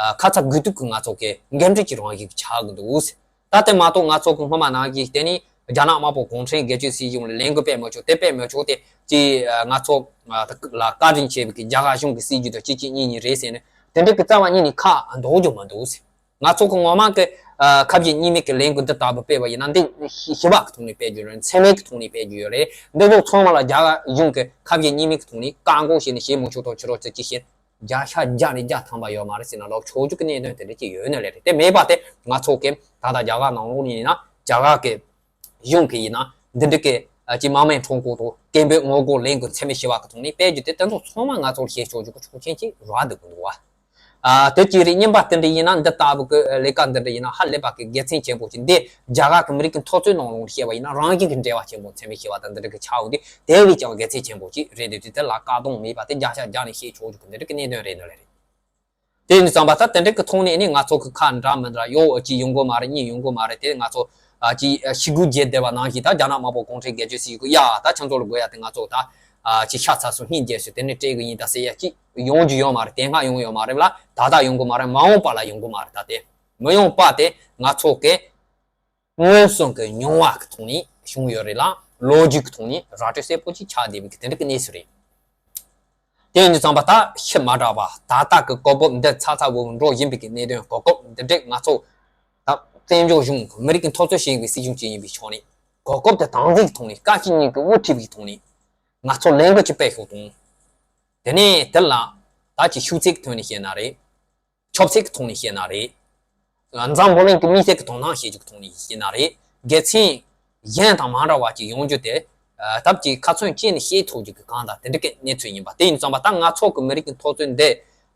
ཨ། ཁ་ཚ་དགོས་གཏུགས་ཀྱི་ང་ཚོ་གི་འགན་འཁྲི་ཅིག་རང་བཞིན་ཆགས་ཀྱི་འདུག་ཟེར། ད་དེ་མ་གཏོགས་ང་ཚོ་གི་སྔོན་མ་ནང་བཞིན་དེ་ནི་རྒྱ་ནག་དམར་པོ་གུང་ཁྲན་སྒེར་གཅོད་སྲིད་གཞུང་ལ་ལས་འགུལ་སྤེལ་མི་ཆོག་དེ་སྤེལ་མི་ཆོག་དེ་ཅིག་ང་ཚོ་ལ་བཀའ་དྲིན་ཆེ་བའི་གི་རྒྱ་གར་གཞུང་གི་སྲིད་ཇུས་དང་གཅིག་གཅིག་གཉིས་གཉིས་རེད་ཟེར་ནས་དེ་འདྲའི་གི་རྩ་བ་ཉིད་ནས་ཁ་འདོགས་རྒྱུ་མི་འདུག་ཟེར། ང་ཚོ་གི་ངོ་མ་གི་ཨ། ཁ་བརྒྱུད་གཉིས་མེད་ཀྱི་ལས་འགུལ་འདི་ལྟ་བུ་སྤེལ་བ་ཡིན་ན། འདི་ཞི་བ་གི་ཐོག་ནས་སྤེལ་རྒྱུ་རེད། འཚེ་མེད་ཀྱི་ཐོག་ནས་སྤེལ་རྒྱུ་ཡོད་རེད། འདི་ཚོ་ཚང་མ་ལ་རྒྱ་གར་གཞུང་གི་ཁ་བརྒྱུད་གཉིས་མེད་ཀྱི་ཐོག་ནས་བཀག་འགོག་བྱས་ནས་བྱེད་མི་ཆོག་དང་། ཕྱི་རོལ་ཚོས་ཅི་བྱེད་བརྒྱ་ཆ་བརྒྱ་ནས་བརྒྱ་ཐམ་པ་ཡོད་མ་རེད་ཟེར་ན་ལབ་ཆོག་རྒྱུ་གི་གནད་དོན་དེ་འདྲ་ཅིག་ཡོད་ནི་ལས་རེད། དེ་མེད་པ་དེ་ང་ཚོ་གི་ད་ལྟ་རྒྱ་གར་ནང་ལོགས་ནས་ཡིན་ན་རྒྱ་གར་གི་གཞུང་གི་ཡིན་ན་འདི་འདྲ་གི་ཨ། ཅིག་དམག་མི་ཁྲོམ་སྐོར་དང་སྐད་འབོད་ངོ་རྒོལ་ལས་འགུལ་འཚེ་མེད་ཞི་བ་གི་ཐོག་ནས་སྤེལ་རྒྱུ་དེ་དེ་ཚོ་ཚང་མ་ང་ཚོར་བཤད་ཆོག་རྒྱུ་གི་ཆོག་མཆན་ཅིག་རག་འདུག་གི་འདུག་བ། ཨ། དེ་གཅིག་རེད། གཉིས་པ་དེ་འདྲ་ཡིན་ན། འདི་ལྟ་བུ་གི་ལས་ཀ་འདི་འདྲ་ཡིན་ན་ཧ་ལས་པ་གི་དགེ་མཚན་ཆེན་པོ་ཅིག་འདི་རྒྱ་གར་གི་མི་རིགས་ཀྱི་འཐབ་རྩོད་ནང་ལོགས་བཤད་པ་ཡིན་ན་རང་བཞིན་གྱི་འབྲེལ་བ་ཆེན་པོ། འཚེ་མེད་ཞི་བ་དང་འདི་འདྲ་གི་ཆགས་འོང་དུས་དེ་བས་ཀྱང་དགེ་མཚན་ཆེན་པོ་ཅིག་རེད་འདུག་དེ་དེ་ལ་བཀག་སྡོམ་མེད་པ་དེ་བརྒྱ་ཆ་བརྒྱ་ནས་བཤད་ཆོག་རྒྱུ་གི་འདི་འདྲ་གི་གནད་དོན་རེད་འདུག་ལས་རེད། དེ་ཡིན་ཙང་པ་ད་དེ་འདྲ་གི་ཐོག་ནས་ནི་ང་ཚོ་གི་ཁ་འདྲ་མི་འདྲ་ཡོད་ཅིག་ཡོང་གི་མ་རེད། གཉིས་ཡོང་གི་མ་རེད། དེ་ང་ཚོ་ཨ། ཅིག་ཨ། ཤི་སྒུག་བྱས་བསྡད་པ་ནང་བཞིན་ད་རྒྱ་ནག་དམར་པོ་གུང་ཁྲན་སྒེར་གཅོད་སྲིད་གཞུང་གི་ཡ་ད་ཁྱེད་ཚོ་ལ་དགོས་ཡ་དེ་ང་ཚོ་ད་ཨ། ཅིག་ཤ་ཚ་སུ་སྙིང་རྗེ་སུ་དེ་ནས་སྤྲད་གི་ཡིན་ད་ཟེར་ཡ་ཅིག་ཡོང་རྒྱུ་ཡོད་མ་རེད། དེ་སྔ་ཡོང་ཡོད་མ་རེད་ལ། ད་ལྟ་ཡོང་གི་མ་རེད། མ་འོངས་པ་ལ་ཡོང་གི་མ་རེད། ད་དེ་མི་ཡོང་པ་དེ་ང་ཚོ་གི་མངོན་སུམ་གྱི་མྱོང་བ་གི་ཐོག་ནས་བྱུང་ཡོད་རེད་ལ། ལོ་རྒྱུས་ཀྱི་ཐོག་ནས་ར་སྤྲོད་གསལ་པོ་ཅིག་ཆགས་བསྡད་པའི་གི་དེ་འདྲ་གི་གནས་ཚུལ་རེད། དེ་ཡིན་དུས་ཙམ་པ་ད་ཕྱི་མ་དྲག་པ་ད་ལྟ་གི་གོ་སྐབས་འདི་ཚ་ཚ་འུར་འུར་འགྲོ་བཞིན་པའི་གི་གནད་དོན་གོ་སྐབས་འདི་འདྲས་ང་ཚོ་ད་བཙན་བྱོལ་གཞུང་མི་རིགས་ཀྱི་འཐབ་རྩོད་བྱེད་ཡིན་པའི་སྲིད་གཞུང་ཅིག་ཡིན་པའི་ཕྱོགས་ནས་གོ་སྐབས་དེ་དམ་འཛིན་གྱི་ཐོག་ནས་བཀའ་སྤྱི་གཉིས་ཀྱི་དབུ་ཁྲིད་པའི་ཐོག་ནས་ང་ཚོ་ལས་འགུལ་ཅིག་སྤེལ་ཤོག་དང་། དེ་ནས་དེ་ལ་ད་ཅིག་ཤུགས་ཚད་ཀྱི་ཐོག་ནས་བཤད་ན་རེད། ཆབ་སྲིད་ཀྱི་ཐོག་ནས་བཤད་ན་རེད། འཛམ་བུ་གླིང་གི་དམིགས་བསལ་གྱི་དོ་སྣང་བྱེད་རྒྱུ་གི་ཐོག་ནས་བཤད་ན་རེད། དགེ་མཚན་གཞན་དང་མ་འདྲ་བ་ཅིག་ཡོང་རྒྱུ་དེ། ཨ། སྟབས་ཀྱིས་ཁ་ཚོན་བཅད་ནས་བཤད་ཐུབ་རྒྱུ་གི་གང་དང་དེ་འདྲ་གི་གནས་ཚུལ་ཡིན་པ། དེ་ཡིན་ཙང་པ་ད་ང་ཚོ་གི་མི་རིགས་ཀྱི་འཐབ་རྩོད་འདི་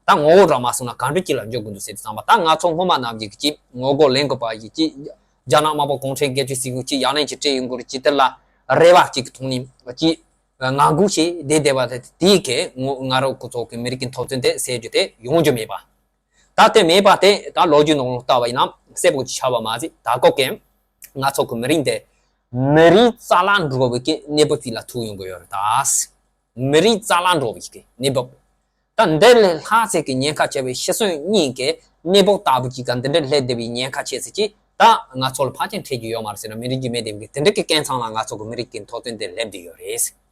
ད་ངོ་བོ་རང་མ་སོང་ན་གང་འདྲ་ཅིག་ལ་འཇུག་དགོས་འདུག་ཟེར་དུས་ཙང་པ་ད་ང་ཚོ་སྔོན་མ་ནང་བཞིན་གྱི་ཅིག་ངོ་རྒོལ་ལས་འགུལ་པ་ཞིག་ཅིག་རྒྱ་ནག་དམར་པོ་གུང་ཁྲན་སྒེར་གཅོད་སྲིད་གཞུང་ཅིག་ཡང་ན་ཅིག་སྤྲད་ཡོང་དགོས་རེད། ཅིག་དེ་ལ་རེ་བ་ཅིག་གི་ཐོག་ནས་ཅིག་ངང་སྒུག་བྱས་བསྡད་བསྡད་པ་དེ་དེའི་གི་ང་རང་ཚོ་གི་མི་རིགས་ཀྱི་འཐབ་རྩོད་འདི་ཟེར་རྒྱུ་དེ་ཡོང་རྒྱུ་མེད་པ། ད་དེ་མེད་པ་དེ་ད་ལོ་རྒྱུས་ནང་ལ་ལྟ་བ་ཡིན་ན་གསལ་པོ་ཆགས་པ་མ་ཟད། ད་སྐབས་ཀྱི་ང་ཚོ་གི་མི་རིགས་འདི་མི་རིགས་རྩ་བརླག་འགྲོ་བའི་གི་གནས་བབ་ཅིག་ལ་ཐུག་ཡོང་གི་ཡོད་རེད་ད། མི་རིགས་རྩ་བརླག་འགྲོ་བའི་གི་གནས་བབ། ད་འདི་ལས་ལྷག་ཚད་ཀྱི་ཉེན་ཁ་ཆེ་བའི་ཤི་གསོན་གཉིས་ཀྱི་ གནས་བབ་ལྟ་བུ་ཅིག་ག་འདི་འདྲ་སླེབས་བསྡད་པའི་ཉེན་ཁ་ཆེ་ས་ཅིག་ད་ང་ཚོ་ལ་ཕལ་ཆེར་འཕྲད་རྒྱུ་ཡོད་མ་རེད་ཟེར་ན་མི་འགྲིག་རྒྱུ་མེད་དེ་མི་འགྲིག་དེ་འདྲ་གི་སྐད་མཚང་ལ་ང་ཚོ་གི་མི་རིགས་ཀྱི་འཐབ་རྩོད་འདི་སླེབས་བསྡད་ཡོད་རེད།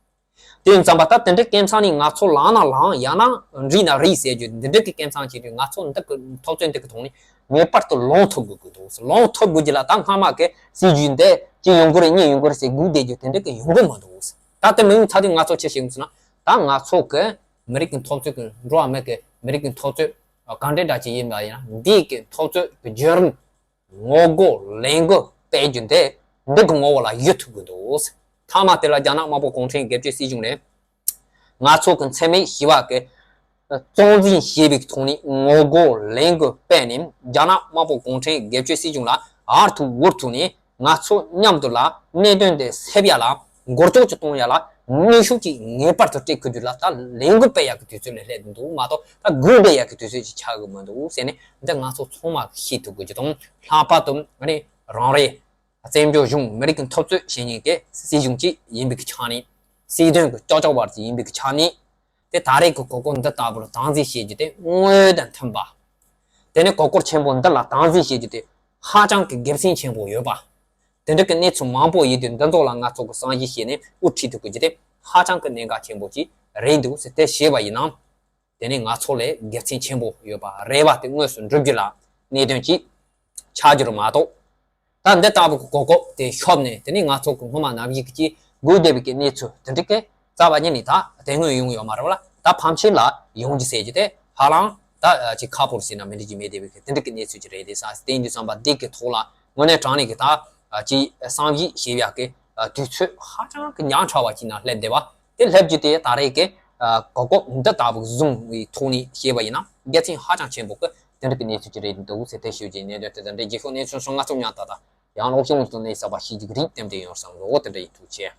དེ་ཡིན་ཙང་པ་ད་དེ་འདྲའི་སྐད་མཚང་ནི་ང་ཚོ་ལངས་ན་ལངས་ཡང་ན་རིལ་ན་རིལ་ཟེར་རྒྱུ་འདི་འདྲ་གི་སྐད་མཚང་བྱེད་དུས་ང་ཚོ་འདི་གི་འཐབ་རྩོད་འདི་གི་ཐོག་ནས་ངེས་པར་དུ་ལངས་ཐུབ་དགོས་ཀྱི་འདུག་ལངས་ཐུབ་དགོས་ཀྱི་ལ་ད་སྔ་མ་གི་སྲིད་ཇུས་འདི་གཅིག་ཡོང་གི་རེད་གཉིས་ཡོང་གི་རེད་ཟེར་སྒུག་བསྡད་རྒྱུ་དེ་འདྲ་གི་ཡོང་གི་མི་འདུག་ད་དེ་མི་ཡོང་ཚར་དུས་ང་ཚོ་ཅི་བྱེད་དགོས་ཟེར་ན་ད་ང་ཚོ་གི་མི་རིགས་ཀྱི་འཐབ་རྩོད་ཀྱི་འགྲོ་བ་མི་གི་མི་རིགས་ཀྱི་འཐབ་རྩོད་གང་འདྲ་འདྲ་ཅིག་ཡིན་པ་ཡིན་ན་འདི་གི་འཐབ་རྩོད་ཀྱི་བརྒྱུད་རིམ། ངོ་རྒོལ་ལས་འགུལ་སྤེལ་རྒྱུ་དེ་འདི་གི་ངོ་བོ་ལ་གཞི་ཐུག་གི་འདུག་མཐའ་མ་དེ་ལ་རྒྱ་ནག་དམར་པོ་གུང་ཁྲན་སྒེར་གཅོད་སྲིད་གཞུང་ནས་ང་ཚོ་གི་འཚེ་མེད་ཞི་བ་གི་གཙང་འཛིན་བྱེད་པའི་ཐོག་ནས་ངོ་རྒོལ་ལས་འགུལ་སྤེལ་ནས་རྒྱ་ནག་དམར་པོ་གུང་ཁྲན་སྒེར་གཅོད་སྲིད་གཞུང་ལ་ཨར་ཐུག་འུར་ཐུག་ནས་ང་ཚོ་མཉམ་དུ་ལ་གནད་དོན་དེ་སེལ་ཡ་ལ། འགོ་གཙོ་གཅིག་གཏོང་ཡ་ལ་ནུས་ཤུགས་ཀྱིས་ངེས་པར་དུ་སྤྲད་དགོས་རྒྱུ་ལ་ད་ལས་འགུལ་སྤེལ་ཡག་གི་དུས་ཚོད་ལ་སླེབས་འདུག་མ་གཏོགས་ད་སྒུག་བསྡད་ཡག་གི་དུས་ཚོད་ཅིག་ཆགས་ཀྱི་མི་འདུག་ཟེར་ནས་འདི་ང་ཚོ་ཚང་མ་ཤེས་ཐུབ་དགོས་རྒྱུ་དང་ལྷག་པར་དུ་ཨ་ནི་རང་རེ་བཙན་བྱོལ་གཞུང་མི་རིགས་ཀྱི་འཐབ་རྩོད་བྱེད་མཁན་གྱི་སྲིད་གཞུང་གཅིག་ཡིན་པའི་ཆ་ནས་སྲིད་དོན་གྱི་ལྕགས་ཀྱོག་བར་གྱི་ཡིན་པའི་ཆ་ནས་དེ་ད་རེས་ཀྱི་གོ་སྐབས་འདི་ལྟ་བུར་དམ་འཛིན་བྱེད་རྒྱུ་དེ་དངོས་དང་མཐུན་པ། དེ་ནས་གོ་སྐབས་ཆེན་པོ་འདི་ལ་དམ་འཛིན་བྱེད་རྒྱུ་དེ་ཧ་ཅང་གི་དགེ་མཚན་ཆེན་པོ་ཡོད་པ། དེ་འདྲ་གི་གནས་ཚུལ་མང་པོ་ཡིན་དུས་འདི་ཚོ་ལ་ང་ཚོ་གི་བསམ་གཞིག་བྱས་ནས་དབུ་ཁྲིད་ཐུབ་དགོས་རྒྱུ་དེ་ཧ་ཅང་གི་གནད་འགག་ཆེན་པོ་ཅིག་རེད་འདུག་ཟེར་དེ་བཤད་པ་ཡིན་ན། དེ་ནས་ང་ཚོ་ལས་དགེ་མཚན་ཆེན་པོ་ཡོད་པ་རེ་བ་དེ་དངོས་སུ་འགྲུབ་རྒྱུ་ལ་གནད་དོན་ཅིག་ཆགས་རྒྱུ་རེད་མ་གཏོགས། ད་འདི་ལྟ་བུ་གི་གོ་སྐབས་དེ་ཤོར་ནས་དེ་ནས་ང་ཚོ་གི་སྔོན་མ་ནམ་ཞིག་གི་སྒུག་བསྡད་པའི་གི་གནས་ཚུལ་དེ་འདྲ་གི་རྩ་བ་ཉིད་ནས་ད་དེ་སྔོན་ཡོང་ཡོད་མ་རེད་བ་ལ་ད་ཕམ་ཆེན་ལ་ཡོང་རྒྱུ་ཟེར་རྒྱུ་དེ་ཧ་ལམ་ད་ཅིག་ཁག་པོ་རེད་ཟེར་ན་མི་འགྲིག་རྒྱུ་མེད་བསྡད་པའི་གི་དེ་འདྲ་གི་གནས་ཚུལ་ཅིག་རེད་དེ་ས་དེ་ཡིན་དུས་ཙམ་པ་འདི་གི་ཐོག་ལ་དངོས་གནས་དྲང་གནས་གི་ད་ཅིག་བསམ་གཞིག་བྱེད་ཡག་གི་དུས་ཚོད་ཧ་ཅང་གི་ཉག་ཕྲ་བ་ཅིག་ནང་སླེབས་བསྡད་པ། དེ་སླེབས་རྒྱུ་དེ་ད་རེས་ཀྱི་གོ་སྐབས་འདི་ལྟ་བུ་བཟུང་བའི་ཐོག་ནས་བཤད་པ་ཡིན་ན་དགེ་མཚན་ཧ་ཅང་ཆེན་པོ་གི་དེ་འདྲ་གི་གནས་ཚུལ་ཅིག་རེད་འདུག་ཟེར་དེ་ཞུ་རྒྱུའི་གནད་དོན་དེ་དང་འབྲེལ་རྒྱལ་ཤོག་གནས་ཚུལ་སོང་ང་ཚོ་མཉམ་ད་ད་ཡང་ལོག་ཤོག་ངོས་སུ་གནས་ས་པ་ཤེས་རྒྱུ་རིགས་ཏན་ཏན་ཡོང་བསམ་ལོ་དེ་འདྲ་ཡིན་ཐུགས་ཆེ།